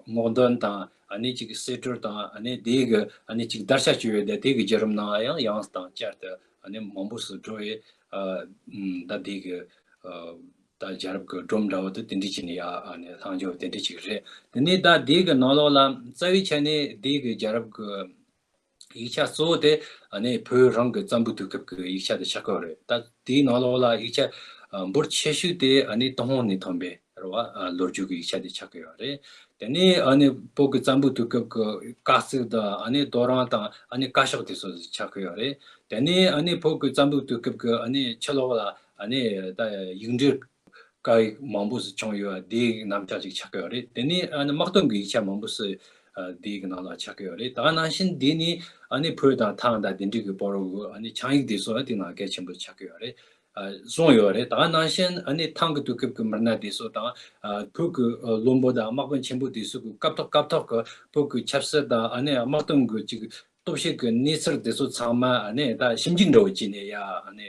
སྔོག་འདོན་དང་ཨ་ནི་གཅིག་གི་གསེད་བཀྲོལ་དང་ཨ་ནི་འདི་གི་ཨ་ནི་གཅིག་བརྡར་ཤ་བཅུག་ཡོད་དེ་དེ་གི་བརྒྱུད་རིམ་ནང་ཡང་ཡང་དང་བསྐྱར་དུ་ཨ་ནི་མང་པོ་ཞིག་འགྲོ་ཡི་ད་འདི་གི་ད་རྒྱལ་རབས་ཀྱི་སྒྲོམ་འདྲ་བོ་དེ་དེ་འདྲ་བྱས་ནས་ཡ་ཨ་ནི་ལྷག་འཇོག་དེ་འདྲ་ཅིག་རེད། དེ་ནས་ད་འདི་གི་ནང་ལོགས་ལ་རྩ་བའི་ཆ་ནས་འདི་གི་རྒྱལ་རབས་ཀྱི་ཡིག་ཆ་གཙོ་བོ་དེ་ཨ་ནི་བོད་རང་གི་བཙན་པོའི་དུས་སྐབས་ཀྱི་ཡིག་ཆ་དེ་ཆགས་ཀྱི་ཡོད་རེད། ད་དེའི་ནང་ལོགས་ལ་ཡིག་ཆ་འབོར་ཆེ་ཤོས་དེ་ཨ་ནི་ཏུན་ཧོང་ནས་ཐོན་པའི་རེད་བ། ལོ་རྒྱུས་ཀྱི་ཡིག་ཆ་དེ་ཆགས་ཀྱི་ཡོད་རེད། དེ་ནས་ཨ་ནི་བོད་ཀྱི་བཙན་པོའི་དུས་སྐབས་ཀྱི་བཀའ་གཙིགས་དང་ཨ་ནི་རྡོ་རིང་དང་ཨ་ནི་བཀའ་ཤོག་དེ་ཚོ་ཆགས་ཀྱི་ཡོད་རེད། དེ་ནས་ཨ་ནི་བོད་ཀྱི་བཙན་པོའི་དུས་སྐབས་ཀྱི་ཨ་ནི་ཕྱི་ལོགས་ལ་ཨ་ནི་ད་ཡིག་འབྲེལ་སྐད་ཡིག་མང་པོ་ཞིག་བྱུང་ཡོད། དེའི་རྣམ་གཞག་ཅིག་ཆགས་ཀྱི་ཡོད་རེད། དེ་ནས་ཨ་ནི་དམག་དོན་གྱི་ཡིག་ཆ་མང་པོ་ཞིག་ཨ་དེའི་གི་ནང་ལ་ཆགས་ཀྱི་ཡོད་རེད། ད་ག་ནང་བཞིན་དེ་ནི་ཨ་ནི་བོད་དང་ཐང་དང་དེ་འདྲའི་གི་བར་དུ་ཨ་ནི་ཆིངས་ཡིག་དེ་ཚོ་དེའི་ནང་གལ་ཆེན་པོ་ཆགས་ཀྱི་ཡོད་རེད། ཨ་བཟུང་ཡོད་རེད། ད་ག་ནང་བཞིན་ཨ་ནི་ཐང་གི་དུས་སྐབས་ཀྱི་མི་སྣ་དེ་ཚོ་དང་ཨ་བོད་ཀྱི་ཨ་བློན་པོ་དང་དམག་དཔོན་ཆེན་པོ་དེ་ཚོ་གི་སྐབས་ཐོག་སྐབས་ཐོག་གི་བོད་ཀྱི་ཆབ་སྲིད་དང་ཨ་ནི་དམག་དོན་གྱི་ཅིག་སྟོབས་ཤུགས་ཀྱི་གནས་ཚུལ་དེ་ཚོ་ཚང་མ་ཨ་ནི་ད་ཞིབ་འཇུག་འདྲ་བོ་བྱས་ནས་ཡ་ཨ་ནི་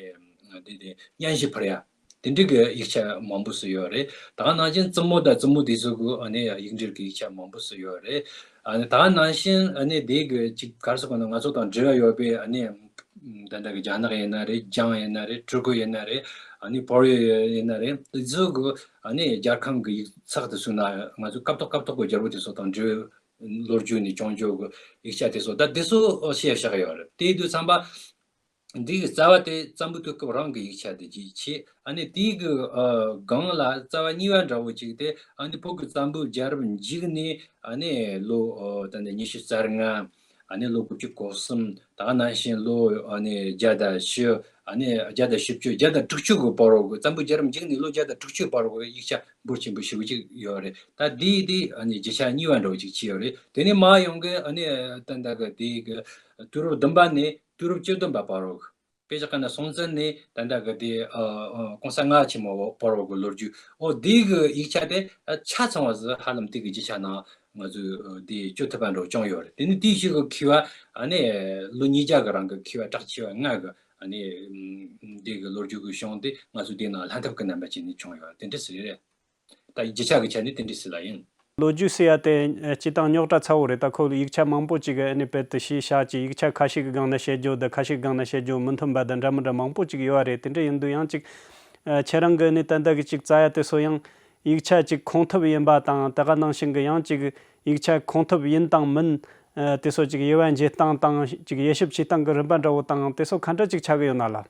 དེ་དེ་སྙན་ཞུ་ཕུལ་ཡ་དེ་འདྲའི་གི་ཡིག་ཆ་མང་པོ་ཞིག་ཡོད་རེད། ད་ག་ནང་བཞིན་བཙུན་མོ་དང་བཙུན་མོ་དེ་ཚོ་གི་ཨ་ནི་ཡིག་འབྲེལ་གྱི་ཡིག་ཆ་མང་པོ་ཞིག་ཡོད་རེད། ཨ་ནི་ད་ག་ནང་བཞིན་ཨ་ནི་དེ་གི་ཅིག་ག་རེ་ཟེར་དགོས་ན་ང་ཚོ་དང་འབྲེལ་བ་ཡོད་པའི་ཨ་ནི་ད་ལྟ་གི་རྒྱ་ནག་ཡིན་ན་རེད། རྒྱང་ཡིན་ན་རེད། ཀྲུ་གུ་ཡིན་ན་རེད། ཨ་ནི་བལ་ཡུལ་ཡིན་ན་རེད། དེ་ཚོ་གི་ཨ་ནི་རྒྱལ་ཁང་གི་ཡིག་ཚགས་དེ་ཚོ་ན་ང་ཚོ་སྐབས་ཐོག་སྐབས་ཐོག་གི་རྒྱལ་པོ་དེ་ཚོ་དང་འབྲེལ་ལོ་རྒྱུས་ནས་བྱུང་རྒྱུ་གི་ཡིག་ཆ་དེ་ཚོ་ད་དེ་ཚོ་ཤེས་བཞག་ཡོད་རེད། དེ་དུས་ཙམ་པ་འདིའི་རྩ་བ་དེ་བཙན་པོའི་དུས་སྐབས་རང་གི་ཡིག་ཆ་དེ་གཅིག་བྱས། ཨ་ནི་དེའི་གི་ཨ་སྒང་ལ་རྩ་བ་གཉིས་པ་འདྲ་བོ་གཅིག་དེ་ཨ་ནི་བོད་ཀྱི་བཙན་པོའི་རྒྱལ་རབས་མཇུག་ནས་ཨ་ནི་ལོ་ཨ་ད་ནི་ཉི་ཤུ་རྩ་ལྔ། ཨ་ནི་ལོ་དགུ་བཅུ་གོ་གསུམ། ད་ག་ནང་བཞིན་ལོ་ཨ་ནི་བརྒྱ་དང་བཞི། ཨ་ནི་བརྒྱ་དང་བཞི་བཅུ། བརྒྱ་དང་དྲུག་ཅུ་གི་བར་དུ་གི་བཙན་པོའི་རྒྱལ་རབས་མཇུག་ནས་ལོ་བརྒྱ་དང་དྲུག་ཅུའི་བར་དུ་གི་ཡིག་ཆ་འབོར་ཆེན་པོ་ཞེ་པོ་ཅིག་ཡོད་རེད། ད་དེ་དེ་ཨ་ནི་རྒྱུ་ཆ་གཉིས་པ་འདྲ་བོ་ཅིག་ཆགས་ཡོད་རེད། དེ་ནས་མར་ཡོང་གི་ཨ་ནི་ད་ལྟ་གི་དེ་གི་དུས་རབས་བདུན་པ་ནས་དུས་རབས་བཅུ་བདུན་པ་བར་དུ་གི། དཔེ་ཆ་ག་ན་སྲོང་བཙན་ནས་ད་ལྟ་གི་དེ་ཨ་ཨ་གོང་ས་ལྔ་ཆེན་མོ་བར་དུ་གི་ལོ་རྒྱུས། འོ་དེ་གི་ཡིག་ཆ་དེ་ཨ་ཆ་ཚང་བ་ཟིག་ཧ་ལམ་དེ་གི་རྒྱུ་ཆ་ནང་ང་ཚོས་ཨ་དེ་བཅུག་ཐུབ་པ་འདྲ་བོ་བྱུང་ཡོད་རེད། དེ་ནི་དེའི་གཞུག་གི་མཁས་པ་ཨ་ནི་ལོ་ཉིས་བརྒྱ་གི་རིང་གི་མཁས་པ་གྲགས་ཆེ་བ་ལྔ་གི་ཨ་ནི་ཨམ་དེ་གི་ལོ་རྒྱུས་གི་གཞུང་དེ་ང་ཚོས་དེ་ནང་ལྷན་ཐབས་ཀྱི་རྣམ་པ་བྱས་ནས་བྱུང་ཡོད་དེ་འདྲ་ཟིག་རེད། ད་རྒྱུ་ཆ་གི་ཆ་ནས་དེ་འདྲ་ཟིག་ལ་ཡིན། ལོ་རྒྱུས་ཟེར་ཡ་དེ་ཨ་སྤྱིར་བཏང་རྙོག་དྲ་ཚ་བོ་རེད། ད་ཁོ་ཡིག་ཆ་མང་པོ་ཅིག་ཨ་ནི་དཔེ་དེ་ཞིག་བཞག་ཅིག་ཡིག་ཆ་ཁ་ཤས་ཀྱི་སྒང་ན་བཤད་རྒྱུ་དང་ཁ་ཤས་ཀྱི་སྒང་ན་བཤད་རྒྱུ་མི་མཐུན་པ་དང་འདྲ་མི་འདྲ་མང་པོ་ཅིག་ཡོད་པ་རེད། དེ་འདྲ་ཡིན་དུས་ཡང་ཅིག་ཨ་ཁྱེད་རང་གི་ཨ་ནི་ད་ལྟ་གི་ཅིག་རྩ་ཡ་དེ་ཚོ་ཡང་ཡིག་ཆ་ཅིག་ཁུངས་ཐུབ་ཡིན་པ་དང་། དེ་ག་ནང་བཞིན་གི་ཡང་ཅིག་ཡིག་ཆ་ཁུངས་ཐུབ་ཡིན་དང་མིན་ཨ་དེ་ཚོ་ཅིག་དབྱེ་བ་འབྱེད་སྟངས་དང་ཅིག་དབྱེ་ཞིབ་བྱེད་སྟངས་ཀྱི་རིམ་པ་འདྲ་བོ་དང་དེ་ཚོ་ག་འདྲ་ཅིག་ཆགས་ཀྱི་ཡོད་ན་ལ།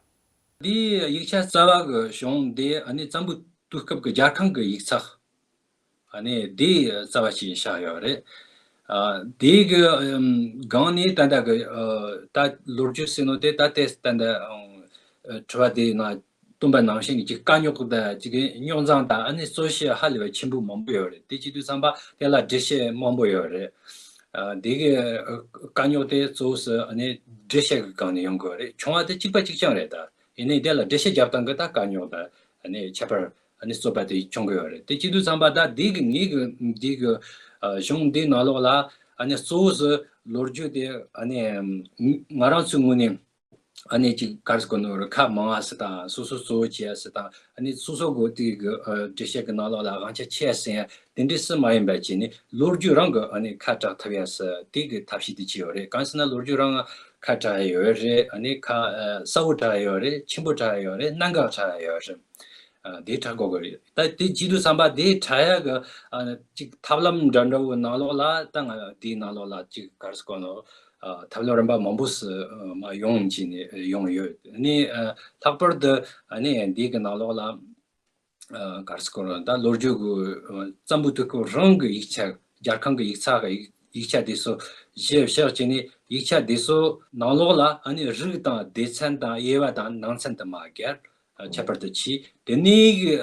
འདིའི་ཡིག་ཆ་རྩ་བ་གི་གཞུང་འདི་ཨ་ནི་བཙན་པོའི་དུས་སྐབས་ཀྱི་རྒྱལ་ཁང་གི་ཡིག་ཚགས། ཨ་ནི་འདི་རྩ་བ་ཞིག་བཞག་ཡོད་རེད། ཨ་འདི་གི་ཨམ་སྒང་ནས་ད་ལྟ་གི་ཨ་ད་ལོ་རྒྱུས་ཟེར་ནོ་དེ་ད་ལྟའི་ད་ལྟ་ཨང་ཨ་དྲི་བ་དེའི་ནང་བཏོན་པ་ནང་བཞིན་གྱི་དཀའ་རྙོག་དང་ཅིག་རྙོག་འཛིང་དང་ཨ་ནི་རྩོད་གཞི་ཧ་ལས་པ་ཆེན་པོ་མང་པོ་ཡོད་རེད། དེ་བྱེད་དུས་ཙམ་པ་དེ་ལ་འགྲེལ་བཤད་མང་པོ་ཡོད་རེད། ཨ་འདི་གི་ཨ་དཀའ་རྙོག་དེ་གཙོ་བོ་སུ་ཨ་ནི་འགྲེལ་བཤད་ཀྱི་སྒང་ནས་ཡོང་དགོས་རེད། བྱུང་བ་དེ་གཅིག་པ་གཅིག་རྐྱང་རེད། ད་ཡིན་ནའི་དེ་ལ་འགྲེལ་བཤད་རྒྱབ་སྟངས་ཀྱི་ད་དཀའ་རྙོག་དང་ཨ་ནི་ཁྱད་པར་ ཨ་ནི་རྩོད་པ་དེ་བྱུང་གི་ཡོད་རེད། དེ་བྱེད་དུས་ཙམ་པ་ད་འདི་གི་ངེད་ཀྱི་འདི་གི་ཨ་གཞུང་འདི་ནང་ལོགས་ལ་ཨ་ནི་གཙོ་བོ་སུ་ལོ་རྒྱུས་དེ་ཨ་ནི་ང་རང་ཚོའི་ངོས་ནས་ཨ་ནི་ཅིག་ག་རེ་ཟེར་དགོས་ནོ་རེད། ཁ་མང་བ་ཟེར་དང་སོ་སོ་གཙོ་བོ་བྱེད་ཡ་ཟེར་དང་ཨ་ནི་སོ་སོ་གི་དེ་གི་ཨ་འགྲེལ་བཤད་ཀྱི་ནང་ལོགས་ལ་དབང་ཆ་ཆེ་ཟེར་ཡ་དེ་འདྲ་སུ་མ་ཡིན་པ་བྱས་ནས་ལོ་རྒྱུས་རང་གི་ཨ་ནི་ཁ་གྲག་ཐུབ་ཡ་ཟེར་དེ་གི་ཐབས་ཤེས་དེ་བྱས་ཡོད་རེད། གང་ཟེར་ན་ལོ་རྒྱུས་རང་ཁ་གྲག་ཡ་ཡོད་རེད། ཨ་ནི་ཁ་ཨ་གསལ་བོ་གྲག་ཡ་ཡོད་རེད། ཆེན་པོ་གྲག་ཡ་ཡོད་རེད། གནད་འགག་གྲག་ཡ་ཡོད་རེད། ཨ་དེ་གྲག་དགོས་ཀྱི་རེད། ད་དེ་བྱེད་དུས་ཙམ་པ་དེ་གྲག་ཡ་གི་ཨ་ཅིག་ཐབས་ལམ་འདྲ་འདྲ་བོའི་ནང་ལོགས་ལ་ད་ང་དེའི་ནང་ལོགས་ལ་ཅིག་ག་རེ་ཟེར་དགོས་ནོ། ཨ་ཐབས་ལམ་རིམ་པ་མང་པོ་སུ་ཨ་མ་ཡོང་བྱས་ནས་ཡོང་ཡོད། ཨ་ནི་ཨ་ལྷག་པར་དུ་ཨ་ནི་འདི་གི་ནང་ལོགས་ལ་ཨ་ག་རེ་ཟེར་དགོས་རེད། ད་ལོ་རྒྱུས་གི་ཨ་བཙན་པོའི་དུས་སྐབས་རང་གི་ཡིག་ཆ་རྒྱལ་ཁང་གི་ཡིག་ཚགས་གི་ཡིག་ཡིག་ཆ་དེ་ཚོ་ཞིབ་བཤེར་བྱས་ནས་ཡིག་ཆ་དེ་ཚོ་ནང་ལོགས་ལ་ཨ་ནི་རིགས་དང་སྡེ་ཚན་དང་དབྱེ་བ་དང་ནང་ཚན་དུ་མ་བརྒྱབ། ཨ་ཁྱད་པར་དུ་ཕྱེ། དེ་ནས་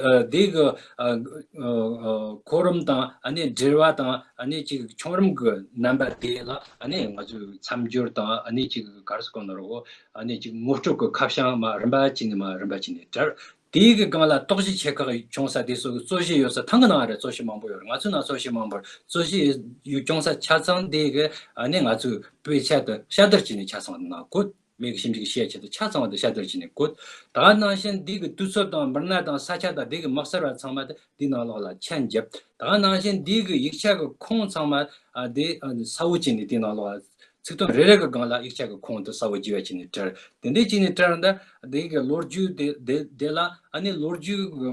ཨ་དེ་གི་ཨ་ཨ་ཨ་གོ་རིམ་དང་ཨ་ནི་འགྲེལ་བ་དང་ཨ་ནི་ཅིག་ཆུང་རིམ་གི་རྣམ་པ་དེ་ལ་ཨ་ནི་ང་ཚོས་མཚམས་སྦྱོར་དང་ཨ་ནི་ཅིག་ག་རེ་ཟེར་དགོས་ནོ་རེད། ཨ་ནི་ཅིག་ངོ་སྤྲོད་ཀྱི་ཁ་བྱང་མ་རིམ་པ་བྱས་ནས་མ་རིམ་པ་བྱས་ནས་བྲིས། དེའི་གི་སྒང་ལ་རྟོག་ཞིབ་བྱེད་ཁག་བྱུང་ས་དེ་ཚོ་གི་རྩོད་གཞི་ཡོད་ས་ཐང་གི་ནང་རེད། རྩོད་གཞི་མང་པོ་ཡོད་རེད། ང་ཚོའི་ནང་རྩོད་གཞི་མང་པོ་རེད། རྩོད་གཞི་ཡོད་བྱུང་ས་ཆ་ཚང་དེ་གི་ཨ་ནི་ང་ཚོའི་དཔེ་ཆ་དེ་ཕྱག་བསྟར་བྱས་ནས་ཆ་ཚང་དེ་ནང་བཀོད། མི་གི་ཞིབ་འཇུག་བྱེད་ཆེད་དུ་ཆ་ཚང་བ་དེ་ཕྱག་བསྟར་བྱས་ནས་བཀོད། ད་ག་ནང་བཞིན་འདི་གི་དུས་ཚོད་དང་མི་སྣ་དང་ས་ཆ་དང་འདི་གི་དམིགས་བསལ་བ་ཚང་མ་དེ་འདི་ནང་ལོགས་ལ་ཆ་འཇོག། ད་ག་ནང་བཞིན་འདི་གི་ཡིག་ཆ་གི་ཁུངས་ཚང་མ་ཨ་དེ་ཨ་གསལ་བོ་བྱས་ནས་དེ་ནང་ལོགས་ལ་ཚིག་དོན་རེ་རེ་གི་སྒང་ལ་ཡིག་ཆ་གི་ཁུངས་དེ་གསལ་བོ་བྱས་པ་བྱས་ནས་བྲིས། དེ་འདྲས་བྱས་ནས་བྲིས་ན་ད་འདི་གི་ལོ་རྒྱུས་དེ་དེ་དེ་ལ་ཨ་ནི་ལོ་རྒྱུས་གི་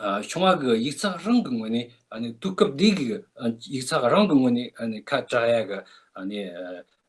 ཨ་བྱུང་བ་གི་ཡིག་ཚགས་རང་གི་ངོས་ནས་ཨ་ནི་དུས་སྐབས་འདི་གི་ཨ་ཡིག་ཚགས་རང་གི་ངོས་ནས་ཨ་ནི་ཁ་གྲག་ཡ་གི་ཨ་ནི་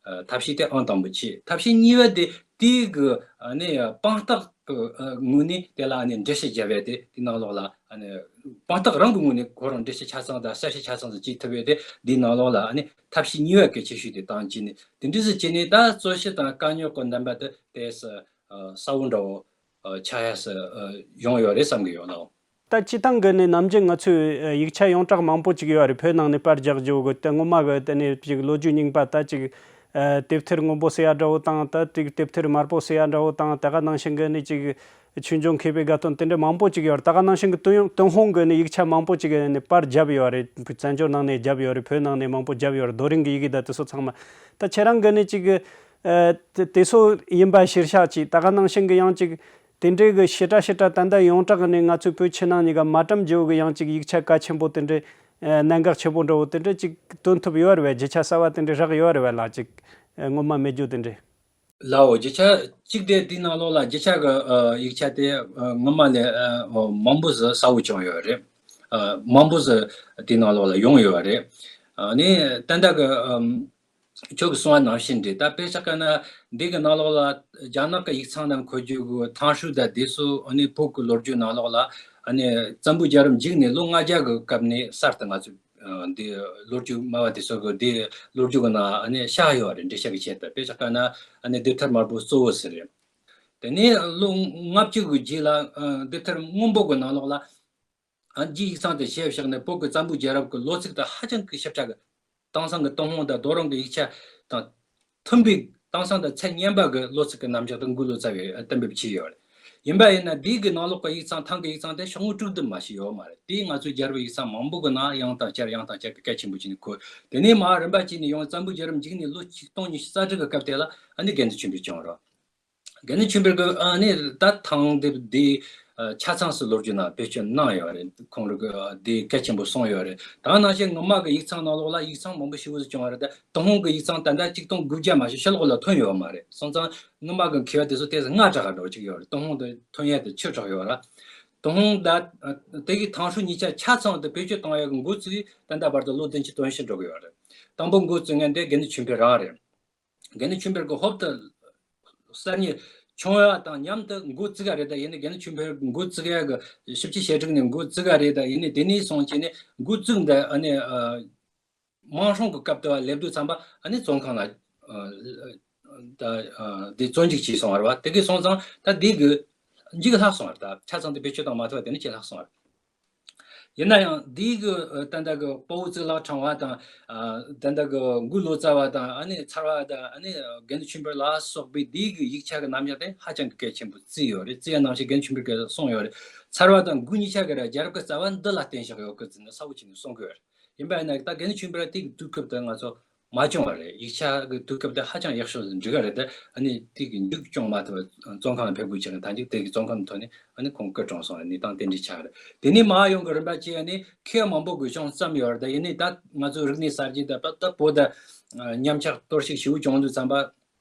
ཨ་ཐབས་ཤེས་དེ་ཨང་དང་པོ་བྱས། ཐབས་ཤེས་གཉིས་པ་དེ་དེའི་གི་ཨ་ནི་དཔང་རྟགས་གི་ཨ་ངོས་ནས་དེ་ལ་ཨ་ནི་འགྲེལ་བཤད་བརྒྱབ་ཡ་དེ་དེ་ནང་ལོགས་ལ་ཨ་ནི་དཔང་རྟགས་རང་གི་ངོས་ནས་ཁོ་རང་འགྲེལ་བཤད་ཆ་ཚང་དང་གསལ་བཤད་ཆ་ཚང་དུ་བྱེད་ཐུབ་ཡ་དེ་འདིའི་ནང་ལོགས་ལ་ཨ་ནི་ཐབས་ཤེས་གཉིས་པ་གལ་ཆེ་ཤོས་དེ་བཏང་བྱས་ནས་དེ་འདྲ་ཟིག་བྱས་ནས་ད་རྩོད་གཞི་དང་དཀའ་རྙོག་གི་རྣམ་པ་དེ་ཏོག་ཙམ་ཨ་གསལ་བོ་འདྲ་བོ། ཨ་ཆགས་ཡ་སུ་ཨ་ཡོང་ཡོད་རེད་བསམ་གི་ཡོད་ལགས། ད་སྤྱི་བཏང་གི་ནས་ནམ་རྒྱུན་ང་ཚོས་ཨ་ཡིག་ཆ་ཡོངས་གྲགས་མང་པོ་ཅིག་ཡོད་རེད། བོད་ནང་ནས་པར་རྒྱག་རྒྱུ་གི་དེ་སྔོན་མ་གི་དེ་ནས་ཅིག་ལོ་རྒྱུས་རྙིང་པ་ད་ཅིག་ཨ་དེབ་ཐེར་སྔོན་པོ་ཟེར་ཡ་འདྲ་བོ་དང་ད་ཅིག་དེབ་ཐེར་དམར་པོ་ཟེར་ཡ་འདྲ་བོ་དང་དེ་ག་ནང་བཞིན་གི་ནས་ཅིག་ཆོས་འབྱུང་མཁས་པའི་དགའ་སྟོན་དེ་འདྲ་མང་པོ་ཅིག་ཡོད་རེད། དེ་ག་ནང་བཞིན་གི་ཏུན་ཡོང་ཏུན་ཧོང་གི་ནས་ཡིག་ཆ་མང་པོ་ཅིག་ནས་པར་བརྒྱབ་ཡོད་རེད། བཙན་བྱོལ་ནང་ནས་བརྒྱབ་ཡོད་རེད། བོད་ནང་ནས་མང་པོ་བརྒྱབ་ཡོད་རེད། རྡོ་རིང་གི་ཡི་གེ་ད་དེ་ཚོ་ཚང་མ་ད་ཁྱེད་རང་གི་ནས་ཅིག་ཨ་དེ་དེ་ཚོ་ཡིན་པ་གཞིར་བཞག་ཅིག་ད་ག་ནང་བཞིན་གི་ཡང་ཅིག་དེ་འདྲའི་གི་ཞེ་དྲག་ཞེ་དྲག་ད་ལྟ་ཡོངས་གྲགས་ནས་ང་ཚོའི་བོད་ཕྱི་ནང་གཉིས་ཀ་མ་འགྲམ་རྒྱུ་གི་ཡང་ཅིག་ཡིག་ཆ་གལ་ཆེན་པོ་དེ་འདྲའི་ཨ་གནད་འགག་ཆེན་པོ་འདྲ་བོ་དེ་འདྲ་ཅིག་ཐོན་ཐུབ་ཡོད་རེད་བས། རྒྱུ་ཆ་གསར་བ་དེ་འདྲ་རག་ཡོད་རེད་བས་ལགས། ཅིག་ཨ་སྔོན་མ་མེད་རྒྱུ་དེ་འདྲ། ལའོ། རྒྱུ་ཆ་གཅིག་དེ་དེའི་ནང་ལོགས་ལ་རྒྱུ་ཆ་གི་ཨ་ཡིག་ཆ་དེ་ཨ་སྔོན་མ་ལས་ཨ་མང་པོ་ཟིག་གསལ་བོ་བྱུང་ཡོད་རེད། ཨ་མང་པོ་ཟིག་དེའི་ནང་ལོགས་ལ་ཡོང་ཡོད་རེད། ཨ་ནི་ད་ལྟ་གི་ཨམ། ཁྱོད་ཀྱིས་གསུངས་པ་ནང་བཞིན་རེད། ད་དཔེ་ཆ་བཀལ་ན་འདི་གི་ནང་ལོགས་ལ་རྒྱ་ནག་གི་ཡིག་ཚང་ནང་འཁོད་རྒྱུ་གི་ཐང་ཧྲུའུ་དང་དེ་ཚོ་ཨ་ནི་བོད་ཀྱི་ལོ་རྒྱུས་ནང་ལོགས་ལ་ཨ་ནི་བཙན་པོའི་རྒྱལ་རབས་མཇུག་ནས་ལོ་ལྔ་བརྒྱ་གི་སྐབས་ནས་གསར་དུ་ང་ཚོས་ཨ་འདི་ལོ་རྒྱུས་སྨྲ་བ་དེ་ཚོ་གི་འདི་ལོ་རྒྱུས་གི་ནང་ཨ་ནི་བཞག་ཡོད་རེད། འགྲེལ་བཤད་ཀྱི་ཆེད་དུ་དཔེ་ཆ་བཀལ་ན་ཨ་ནི་དེབ་ཐེར་དམར་པོ་གཙོ་བོ་ཟེར་རེད། དེ་ནས་ལོ་ལྔ་བཅུ་གི་རྗེས་ལ་ཨ་དེབ་ཐེར་སྔོན་པོ་གི་ནང་ལོགས་ལ། ཨ་རྒྱའི་ཡིག་ཚང་དེ་ཞིབ་བཞག་ནས་བོད་ཀྱི་བཙན་པོའི་རྒྱལ་རབས་ཀྱི་ལོ་ཚིགས་དང་ཧ་ཅང་གི་ཞིབ་ཆ་གི། དེང་སང་གི་ཏུན་ཧོང་དང་རྡོ་རིང་གི་ཡིག་ཆ་དང་མཐུན་པའི་དེང་སང་དང་ཚད་མཉམ་པ་གི་ལོ་ཚིགས་ཀྱི་རྣམ་གཞག་དེ་འགོད་ལོ་ཙཱ་བས་གཏན་འབེབས་བྱས་ཡོད་རེད། ཡིན་པ་ཡིན་ན་འདི་གི་ནང་ལོགས་ཀྱི་ཡིག་ཚང་ཐང་གི་ཡིག་ཚང་དེ་ཤོག་ངོས་དྲུག་དུ་མ་ཞིག་ཡོད་མ་རེད། དེས་ང་ཚོའི་རྒྱལ་རབས་ཡིག་ཚང་མང་པོ་གི་ནང་ཡང་དང་བསྐྱར་ཡང་དང་བསྐྱར་གི་གལ་ཆེན་པོ་བྱས་ནས་འཁོད། དེ་ནས་མར་རིམ་པ་བྱས་ནས་ཡང་བཙན་པོའི་རྒྱལ་རབས་མཇུག་ནས་ལོ་ཆིག་སྟོང་ཉི་ཤུ་རྩ་དྲུག་གི་སྐབས་དེ་ལ་ཨ་ནི་དགེ་འདུན་ཆོས་འཕེལ་བྱུང་རོགས། དགེ་འདུན་ཆོས་འཕེལ་གྱིས་ཨ་ནི་ད་ཐང་དེབ་འདི་ཨ་ཆ་ཚང་སུ་ལོ་རྒྱུས་ནང་བེད་སྤྱོད་གནང་ཡོད་རེད། ཁོང་རང་གིས་ཨ་འདི་གལ་ཆེན་པོ་གསུངས་ཡོད་རེད། ད་ནང་བཞིན་སྔོན་མ་གི་ཡིག་ཚང་ནང་ལོགས་ལ་ཡིག་ཚང་མང་པོ་ཞེ་པོ་ཞིག་བྱུང་བ་རེད། ད་ཏུན་ཧོང་གི་ཡིག་ཚང་ད་ལྟ་ཆིག་སྟོང་དགུ་བརྒྱ་མ་ཞིག་ཕྱི་ལོགས་ལ་ཐོན་ཡོད་མ་རེད། སོང་ཙང་སྔོན་མ་གི་མཁས་པ་དེ་ཚོ་ཏོག་ཙམ་སྔ་དྲགས་འགྲོ་གི་ཡོད་རེད། ཏུན་ཧོང་དུ་ཐོན་ཡ་དེ་ཕྱི་དྲགས་ཡོད་རེད། ཏུན་ཧོང་ད་ཨ་དེ་གི་ཐང་ཧྲུའུ་གཉིས་ཆ་ཆ་ཚང་དུ་བེད་སྤྱོད་གཏོང་ཡ་གི་འགོ་བཙུགས་ད་ལྟ་བར་དུ་ལོ་བདུན་ཅུ་དོན་བཞི་འགྲོ་གི་ཡོད་རེད། དང་པོ་འགོ་བཙུགས་མཁན་དེ་དགེ་འདུན་ཆོས་འཕེལ་རང་རེད། དགེ་འདུན་ཆོས་འཕེལ་གྱི་ཧོབ་ཏེ་གསར་རྙིང་བྱུང་ཡ་དང་མཉམ་དུ་འགོ་བཙུགས་ཡ་རེད། ད་ཡིན་ནའི་དགེ་འདུན་ཆོས་འཕེལ་འགོ་བཙུགས་ཡ་གི་ཞིབ་དཔྱད་བྱེད་རིང་ནས་འགོ་བཙུགས་ཡ་རེད། ད་ཡིན་ནའི་དེ་ནས་བཟུང་བྱས་ནས་འགོ་བཙུགས་འདི་ཨ་ནི་ཨ་དམངས་སྲུང་གི་སྐབས་དུ་བ་སླེབས་དུས་ཙམ་པ་ཨ་ནི་བཙོན་ཁང་ལ་ཨ་ད་ཨ་དེ་བཙོན་འཇུག་བྱས་སོང་བ་རེད་བ། དེ་གི་སོང་ཙང་ད་འདི་གི་མཇུག་ལྷག་སོང་བ་རེད། ད་ཆ་ཚང་དེ་བེད་སྤྱོད་བཏང་མ་ཐུབ་པ་དེ་ནི་ཅིག་ལྷག་སོང་བ་རེད། ཡིན་ན་ཡང་འདི་གི་ཨ་ད་ལྟ་གི་དཔའ་བོ་གཙུག་ལག་ཕྲེང་བ་དང་། ཨ་ད་ལྟ་གི་མགོན་ལོ་ཙཱ་བ་དང་། ཨ་ནི་ཚར་བ་དང་། ཨ་ནི་དགེ་འདུན་ཆོས་འཕེལ་ལ་སོགས་པའི་འདི་གི་ཡིག་ཆ་གི་རྣམ་གཞག་དེ་ཧ་ཅང་གི་གལ་ཆེན་པོ་བརྩིས་ཡོད་རེད། བརྩི་ཡ་ནང་བཞིན་དགེ་འདུན་ཆོས་འཕེལ་གྱིས་གསུངས་ཡོད་རེད། ཚར་བ་དང་མགོན་གཉིས་ཆ་གི་ར་རྒྱལ་རབས་ཀྱི་རྩ་བ་འདི་ལ་བརྟེན་བཞག་ཡོད་གི་ཟེར་ནས་གསལ་བོ་བྱས་ནས་གསུང་གི་ཡོད་རེད། ཡིན་པ་ཡིན་ན་ད་དགེ་འདུན་ཆོས་འཕེལ་དེ་གི་དུས་སྐབས་དེ་ང་ཚོ་མ་བྱུང་བ་རེད། ཡིག་ཆ་གི་དུས་སྐབས་དེ་ཧ་ཅང་ཡག་ཤོས་འགྲིག་ག་རེད། དེ་ཨ་ནི་དེ་གི་མཇུག་སྐྱོང་མ་ཐུབ་པ་བཙོན་ཁང་ལ་ཕེབས་དགོས་བྱུང་ནས། ད་མཇུག་དེ་གི་བཙོན་ཁང་ཐོག་ནས་ཨ་ནི་ཁོང་སྐུ་གྲོངས་སོང་བ། གནས་སྟངས་དེ་འདྲ་ཆགས་རེད། དེ་ནས་མ་ཡོང་གི་རིམ་པ་བྱས་ནས་མཁས་མང་པོ་གི་གཞུང་བརྩམས་ཡོད་རེད། ད་ཡིན་ནའི་ད་ང་ཚོ་རིག་གནས་གསར་བརྗེ་དང་ད་བོད་ད་ཉམས་ཆག་གཏོར་བཤིག་ཞེ་པོ་བྱུང་དུས་ཙམ་པ།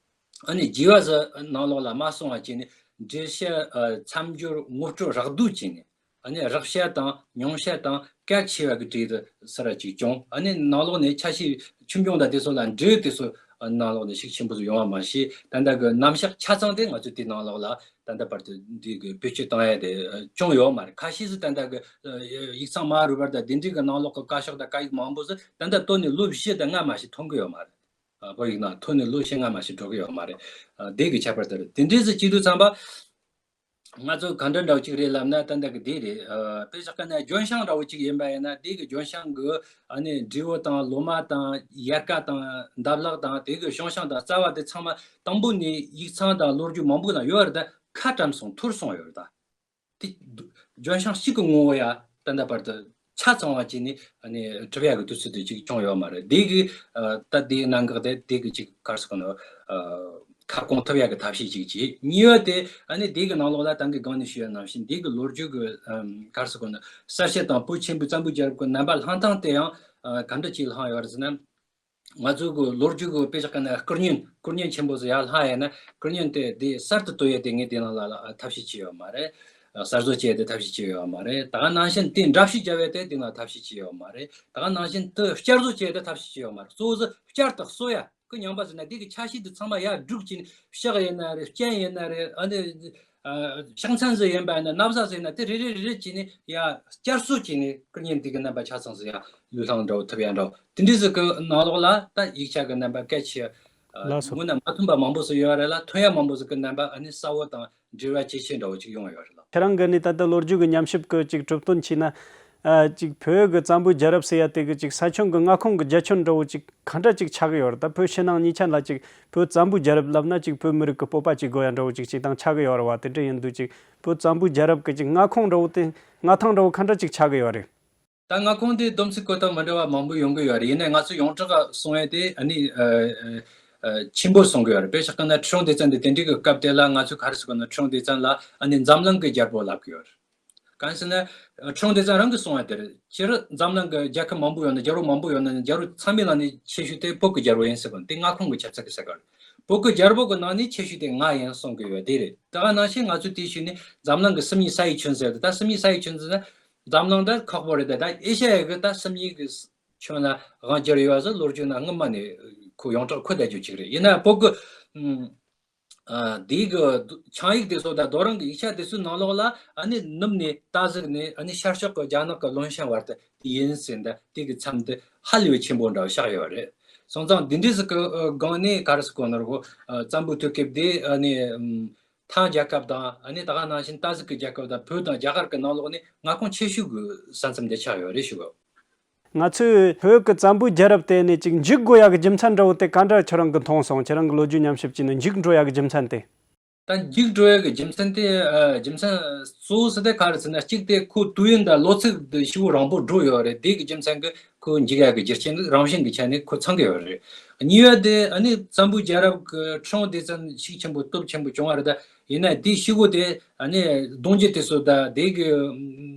ཨ་ནི་རྒྱས་པ་ཟིག་ནང་ལོགས་ལ་མ་སོང་བ་བྱས་ནས། འགྲེལ་བཤད་ཨ་མཚམས་སྦྱོར་ངོ་སྤྲོད་རགས་བསྡུས་བྱས་ནས། ཨ་ནི་རགས་བཤད་དང་ཉུང་བཤད་དང་གལ་ཆེ་བ་གི་གྲས་དེ་ཟེར་བ་ཅིག་བྱུང་། ཨ་ནི་ནང་ལོགས་ནས་ཆ་ཤས་ཆུང་ཆུང་དང་དེ་ཚོ་ལ་འགྲེལ་དེ་ཚོ་ནང་ལོགས་ནས་ཤུགས་ཆེན་པོ་ཟིག་ཡོང་བ་མ་ཤེས། ད་ལྟ་གི་རྣམ་གཞག་ཆ་ཚང་དེ་ང་ཚོས་དེ་ནང་ལོགས་ལ་ད་ལྟ་བར་དུ་འདི་གི་བེད་སྤྱོད་བཏང་ཡ་དེ་བྱུང་ཡོད་མ་རེད། ཁ་ཤས་ཟིག་ད་ལྟ་གི་ཡིག་ཚང་མ་རུ་བར་དང་དེ་འདྲའི་གི་ནང་ལོགས་གི་བཀའ་ཤོག་དང་བཀའ་ཡིག་མང་པོ་ཟིག་ད་ལྟ་ཐོན་ནས་ལོ་བཞི་དང་ལྔ་མ་ཞིག་ཐོན་གི་ཡོད་མ་རེད། ཨ། བོད་ཡིག་ནང་ཐོན་ནས་ལོ་བཞི་ལྔ་མ་ཞིག་འགྲོ་གི་ཡོད་མ་རེད། ཨ། དེ་གི་ཁྱད་པར་དེ་རེད། དེ་འདྲའི་ཟིག་བྱེད་དུས་ཙམ་པ། ང་ཚོ་ག་འདྲ་འདྲ་བོ་ཅིག་རེད་ལབ་ན། ད་ལྟ་གི་དེ་རེད། ཨ། དཔེ་བཞག་གི་ན་ལྗོན་ཤིང་འདྲ་བོ་ཅིག་ཡིན་པ་ཡིན་ན། དེ་གི་ལྗོན་ཤིང་གི་ཨ་ནི་འབྲས་བུ་དང་ལོ་མ་དང་ཡལ་ག་དང་འདབ་ལག་དང་དེ་གི་ཞིང་ཤིང་དང་རྩ་བ་དེ་ཚང་མ་དང་པོ་ནས་ཡིག་ཚང་དང་ལོ་རྒྱུས་མང་པོ་ན་ཡོད་རེད། ད་ཁ་བཀྲམ་སོང་། འཐོར་སོང་ཡོད་རེད་ད། དེ་ལྗོན་ཤིང་གཅིག་གི་ངོ་བོ་ཡ་ད་ལྟ་བར་དུ་ཆ་ཚང་བ་བྱས་ནས་ཨ་ནི་གྲུབ་ཡག་གི་དུས་ཚོད་དེ་ཅིག་བྱུང་ཡོད་མ་རེད། དེ་གི་ཨ་ད་དེའི་གནད་འགག་དེ་དེ་གི་ཅིག་ག་རེ་ཟེར་དགོས་ན། ཨ། ཁ་སྐོང་ཐུབ་ཡག་གི་ཐབས་ཤེས་ཅིག་བྱས། གཉིས་པ་དེ་ཨ་ནི་དེ་གི་ནང་ལོགས་ལ་ད་གིན་སྒང་ནས་ཞུས་པ་ནང་བཞིན་དེ་གི་ལོ་རྒྱུས་ཀྱི་ཨམ་ག་རེ་ཟེར་དགོས་ན། གསལ་བཤད་དང་བོད་ཆེན་པོའི་བཙན་པོའི་རྒྱལ་རབས་ཀྱི་རྣམ་པ་ལྷན་ཐེངས་དེ་ཡང་ཨ་ག་འདྲ་ཅིག་བླངས་ཡོད་རེད་ཟེར་ན། ང་ཚོའི་གི་ལོ་རྒྱུས་གི་དཔེ་བཞག་གི་ན་སྐུ་བརྙན། སྐུ་བརྙན་ཆེན་པོ་ཟིག་ཡར་ལྷག་ཡོད་ན། སྐུ་བརྙན་དེ་དེ་གསར་དུ་གཏོད་ཡས་དེ་ངས་དེ་ནང་ལ་ལ་ཐབས་ཤེས་བྱས་ཡོད་མ་རེད། གསར་བཟོ་བྱས་ཏེ་ཐབས་ཤེས་བྱས་ཡོད་མ་རེད། ད་ག་ནང་བཞིན་དེ་འདྲ་བཤུས་བརྒྱབ་ཡས་དེ་དེ་ནང་ཐབས་ཤེས་བྱས་ཡོད་མ་རེད། ད་ག་ནང་བཞིན་དེ་བསྐྱར་བཟོ་བྱས་ཏེ་ཐབས་ཤེས་བྱས་ཡོད་མ་རེད། གཙོ་བོ་ཟིག་བསྐྱར་དུ་གསོ་ཡ། ཁོ་ཉམས་པ་ཟེར་ན་དེ་གི་ཆ་ཤས་དེ་ཚང་མ་ཡར་བསྒྲུགས་བྱས་ནས། ཕྱག་ཡིན་ན་རེད། སྤྱན་ཡིན་ན་རེད། ཨ་ནི་ཨ་ཕྱག་མཚན་ཟིག་ཡིན་པ་ཡིན་ན། ན་བཟའ་ཟིག་ཡིན་ན། དེ་རེ་རེ་རེ་རེ་བྱས་ནས་ཡར་བསྐྱར་གསོ་བྱས་ནས་སྐུ་བརྙན་དེ་གི་རྣམ་པ་ཆ་ཚང་ཟིག་ཡར་ལུས་ལྷང་འདྲ་བོ་ཐུབ་ཡ་འདྲ་བོ། དེ་འདྲའི་ཟིག་གི་ནང་ལོགས་ལ་ད་ཡིག་ཆ་གི་རྣམ་པ་གལ་ཆེ་ཨ་ལགས་སོ། སྔོན་ན་མ་ཐོན་པ་མང་པོ་ཟིག་ཡོད་རེད་ལ། ཐོན་ཡ་མང་པོ་ཟིག་གི་རྣམ་པ་ཨ་ནི་གསལ་བོ་དང་འབྲེལ་བ་ཇེ་ཆེ་འདྲ་བོ་ཅིག་ཡོང་ཡོད་རེད་ལ། ཁྱེད་རང་གི་ནི་ད་ལྟ་ལོ་རྒྱུས་ཀྱི་ཉམས་ཞིབ་ཀྱི་ཅིག་གྲུབ་དོན་བྱས་ན། ཨ། ཅིག་བོད་ཀྱི་བཙན་པོའི་རྒྱལ་རབས་ཟེར་ཡ་དེ་གི་ཅིག་ས་ཁྱོན་གྱི་མངའ་ཁོངས་ཀྱི་རྒྱ་ཁྱོན་འདྲ་བོ་ཅིག་ག་འདྲ་ཅིག་ཆགས་ཀྱི་ཡོད་རེད། ད་བོད་ཕྱི་ནང་གཉིས་ཆ་ལ་ཅིག་བོད་བཙན་པོའི་རྒྱལ་རབས་ལབ་ན་ཅིག་བོད་མི་རིགས་ཀྱི་སྤོབས་པ་ཅིག་དགོས་ཡ་འདྲ་བོ་ཅིག་ཅིག་དང་ཆགས་ཀྱི་ཡོད་རེད་བ། དེ་འདྲ་ཡིན་དུས་ཅིག་བོད་བཙན་པོའི་རྒྱལ་རབས་ཀྱི་ཅིག་མངའ་ཁོངས་འདྲ་བོ་དེ། མངའ་ཐང་འདྲ་བོ་ག་འདྲ་ཅིག་ཆགས་ཀྱི་ཡོད་རེད། ད་མངའ་ཁོངས་དེ་སྡོམ་ཚིག་བཀོད་སྟངས་མི་འདྲ་བ་མང་པོ་ཡོང་གི་ཡོད་རེད། ཡིན་ནའི་ང་ཚོས་ཡོངས་གྲགས་གསུང་ཡ་དེ་ཨ་ནི་ཨ་ཨ་ཆེན་པོ་གསུང་གི་ཡོད་རེད། དཔེ་བཞག་གི་ན་ཁྲི་སྲོང་ལྡེ་བཙན་དེ་དེ་འདྲའི་གི་སྐབས་དེ་ལ་ང་ཚོས་ག་རེ་ཟེར་དགོས་ན། ཁྲི་སྲོང་ལྡེ་བཙན་ལ་ཨ་ནི་འཛམ་གླིང་གི་རྒྱལ་པོ་ལབ་གི་ཡོད་རེད། གང་ཟེར་ན་ཁྲི་སྲོང་ལྡེ་བཙན་རང་གིས་གསུང་ཡ་དེ་རེད། སྤྱིར་འཛམ་གླིང་གི་རྒྱལ་ཁབ་མང་པོ་ཡོད་ན། རྒྱལ་པོ་མང་པོ་ཡོད་ན། རྒྱལ་པོ་ཚང་མའི་ནང་ནས་ཆེ་ཤོས་དེ་བོད་ཀྱི་རྒྱལ་པོ་ཡིན་ཟེར་གོ་ནོ། དེ་མངའ་ཁོངས་ཀྱི་ཆ་ཚད་ཀྱི་ཟེར་གི་རེད། བོད་ཀྱི་རྒྱལ་པོ་གི་ནང་ནས་ཆེ་ཤོས་དེ་ང་ཡིན་གསུང་གི་ཡོད། དེ་རེད། ད་ག་ནང་བཞིན་ང་ཚོས་དེའི་ཤུལ་ནས་འཛམ་གླིང་གི་སུམ་གཉིས་ས་ཡི་ཁྱོན་ཟེར་ཏེ། ད་སུམ་གཉིས་ས་ཡི་ཁྱོན་ཟེར་ན། འཛམ་གླིང་ད་ཁག་པོ་རེད། ད་ད་ཨེ་ཤ་ཡ་གི་ད་སུམ་གཉིས་གི་ཁྱོན་ལ་དབང་བསྒྱུར་ཡོད་པ་ཟིག་ལོ་རྒྱུས་ནང་སྔོན་མ་ནས་ཁོ་ཡོངས་གྲགས་ཁོ་བསྡད་རྒྱུ་ཅིག་རེད། ཡིན་ན་བོད་གི་ཨ་དེའི་གི་ཆིངས་ཡིག་དེ་ཚོ་དང་རྡོ་རིང་གི་ཡིག་ཆ་དེ་ཚོའི་ནང་ལོགས་ལ་ཨ་ནི་ནུབ་ནས་སྟག་གཟིག་ནས་ཨ་ནི་ཤར་ཕྱོགས་ཀྱི་རྒྱ་ནག་གི་ལུང་ཤན་བར་དུ་དེ་ཡིན་ཟེར། ད་དེ་གི་མཚམས་དེ་ཧ་ལས་པའི་ཆེན་པོ་འདྲ་བོ་བཞག་ཡོད་རེད། སོང་ཙང་དེ་འདྲའི་ཟིག་གི་ཨ་སྒང་ནས་ག་རེ་ཟེར་གོ་ནོ་རེད་གོ། ཨ་བཙན་པོའི་དུས་སྐབས་དེ་ཨ་ནི་ཨམ་ཐང་རྒྱལ་ཁབ་དང་། ཨ་ནི་ད་ག་ནང་བཞིན་སྟག་གཟིག་གི་རྒྱལ་ཁབ་དང་། བོད་དང་རྒྱ་གར་གྱི་ནང་ལོགས་ནས་མངའ་ཁོངས་ཆེ་ཤོས་ཀྱི་ས་མཚམས་དེ་ཆགས་ཡོད་རེད་ཞུ་གི། ང་ཚོས་བོད་ཀྱི་བཙན་པོའི་རྒྱལ་རབས་དེ་ནས་ཅིག་འཇིག་དགོས་ཡག་གི་རྒྱུ་མཚན་འདྲ་བོ་དེ་ག་འདྲ་ཁྱོད་རང་གིས་མཐོང་སོང་། ཁྱེད་རང་གི་ལོ་རྒྱུས་ཉམས་ཞིབ་བྱས་ནས་འཇིག་འགྲོ་ཡག་གི་རྒྱུ་མཚན་དེ། ད་འཇིག་འགྲོ་ཡག་གི་རྒྱུ་མཚན་དེ། ཨ་རྒྱུ་མཚན་གཙོ་བོ་ཟེར་དེ་ག་རེ་ཟེར་ན། གཅིག་དེ་ཁོ་དུས་ཡུན་དང་ལོ་ཚིགས་དེ་ཞེ་པོ་རིང་པོ་འགྲོ་ཡོད་རེད། དེ་གི་རྒྱུ་མཚན་གྱིས་ཁོ་འཇིག་ཡག་གི་རྒྱུ་རྐྱེན་རང་བཞིན་གྱི་ཆ་ནས་ཁོ་ཚང་གི་ཡོད་རེད། གཉིས་པ་དེ་ཨ་ནི་བཙན་པོའི་རྒྱལ་རབས་ཀྱི་ཁྲི་སྲོང་ལྡེ་བཙན་ཤུགས་ཆེན་པོ་སྟོབས་ཆེན་པོ་བྱུང་བ་རེད། ད་ཡིན་ན་དེའི་ཤུལ་གོ་དེ་ཨ་ནི་གདུང་རྒྱུད་དེ་ཚོ་དང་། དེ་གི་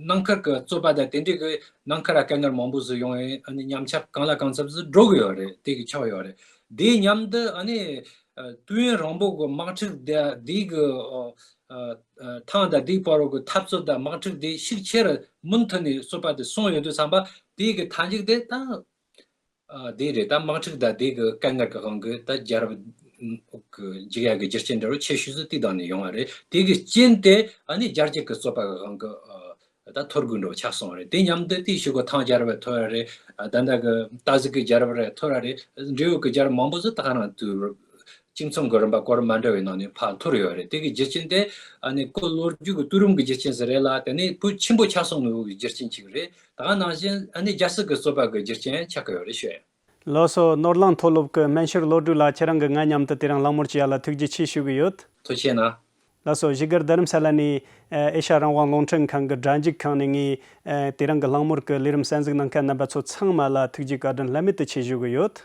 ནང་ཁུལ་གྱི་རྩོད་པ་དང་། དེ་འདྲའི་གི་ནང་ཁུལ་ལ་དཀའ་ངལ་མང་པོ་ཟིག་ཡོང་ཡིན། ཨ་ནི་ཉམས་ཆག་གང་ལ་གང་འཚམ་ཟིག་འགྲོ་གི་ཡོད་རེད། དེ་གི་ཆགས་ཡོད་རེད། དེའི་མཉམ་དུ་ཨ་ནི་ཨ་དུས་ཡུན་རིང་པོ་གི་དམག་འཁྲུག་དེ། དེ་གི་ཨ་ཨ་ཐང་དང་དེའི་བར་གྱི་འཐབ་རྩོད་དང་དམག་འཁྲུག་དེ་ཤུགས་ཆེ་རུ་མུ་མཐུད་ནས་རྩོད་པ་དེ་སོང་ཡོད་དུས་ཙམ་པ། དེ་གི་མཐའ་མཇུག་དེ་ད། ཨ་དེ་རེད། ད་དམག་འཁྲུག་དང་དེ་གི་དཀའ་ངལ་གི་དབང་གིས་ད་རྒྱལ་རབས་གི་འཇིག་ཡག་གི་རྒྱུ་རྐྱེན་འདྲ་བོ་ཆེ་ཤོས་སུ་དེ་དང་ནས་ཡོང་བ་རེད། དེ་གི་རྐྱེན་དེ་ཨ་ནི་རྒྱལ་རྒྱུད་ཀྱི་རྩོད་པ་གི་དབང་གིས་ཨ་ད་འཐོར་དགོས་འགྲོ་ཆགས་སོང་བ་རེད། དེ་མཉམ་དུ་དེའི་ཤུལ་གོ་ཐང་རྒྱལ་རབས་འཐོར་བ་རེད། ཨ་ད་ལྟ་གི་སྟག་གཟིག་གི་རྒྱལ་རབས་རེད། འཐོར་བ་རེད། འབྲས་བུ་གི་རྒྱལ་རབས་མང་པོ་ཟིག་ད་ག་རང་དུས་ སྐྱིང་ཚང་གི་རིམ་པ་སྐོར་མ་འདྲ་བའི་ནང་ནས་ཕར་འཐོར་ཡོད་རེད། དེ་གི་རྒྱུ་རྐྱེན་དེ་ཨ་ནི་ཁོ་ལོ་རྒྱུས་ཀྱི་དུས་རིམ་གྱི་རྒྱུ་རྐྱེན་ཟིག་རེད་ལ། དེ་ནས་བོད་ཆེན་པོ་ཆགས་སོང་ནོ་གི་རྒྱུ་རྐྱེན་ཅིག་རེད། ད་ག་ནང་བཞིན་ཨ་ནི་རྒྱལ་སྲིད་ཀྱི་རྩོད་པ་གི་རྒྱུ་རྐྱེན་ཆགས་ཀྱི་ཡོད་རེད་ཤོད། ལགས་སོ། ནོར་གླིང་མཐོ་སློབ་ཀྱི་སྨན་ཤེར་བློ་གྲོས་ལགས། ཁྱེད་རང་གིས་ང་མཉམ་དུ་དེ་རིང་གླེང་མོལ་བྱས་ཡ་ལ་ཐུགས་རྗེ་ཆེ་ཞུ་གི་ཡོད། ཐུགས་རྗེ་གནང་། ལགས་སོ། བཞུགས་སྒར་རྡ་རམ་ས་ལ་ནས་ཨེ་ཤ་རང་དབང་རླུང་འཕྲིན་ཁང་གི་སྒྲ་འཇུག་ཁང་ནས་ངས་དེ་རིང་གི་གླེང་མོལ་གྱི་ལས་རིམ་གསན་གཟིགས་གནང་མཁན་རྣམ་པ་ཚོ་ཚང་མ་ལ་ཐུགས་རྗེ་བཀའ་དྲིན་བླ་མེད་དུ་ཆེ་ཞུ་གི་ཡོད།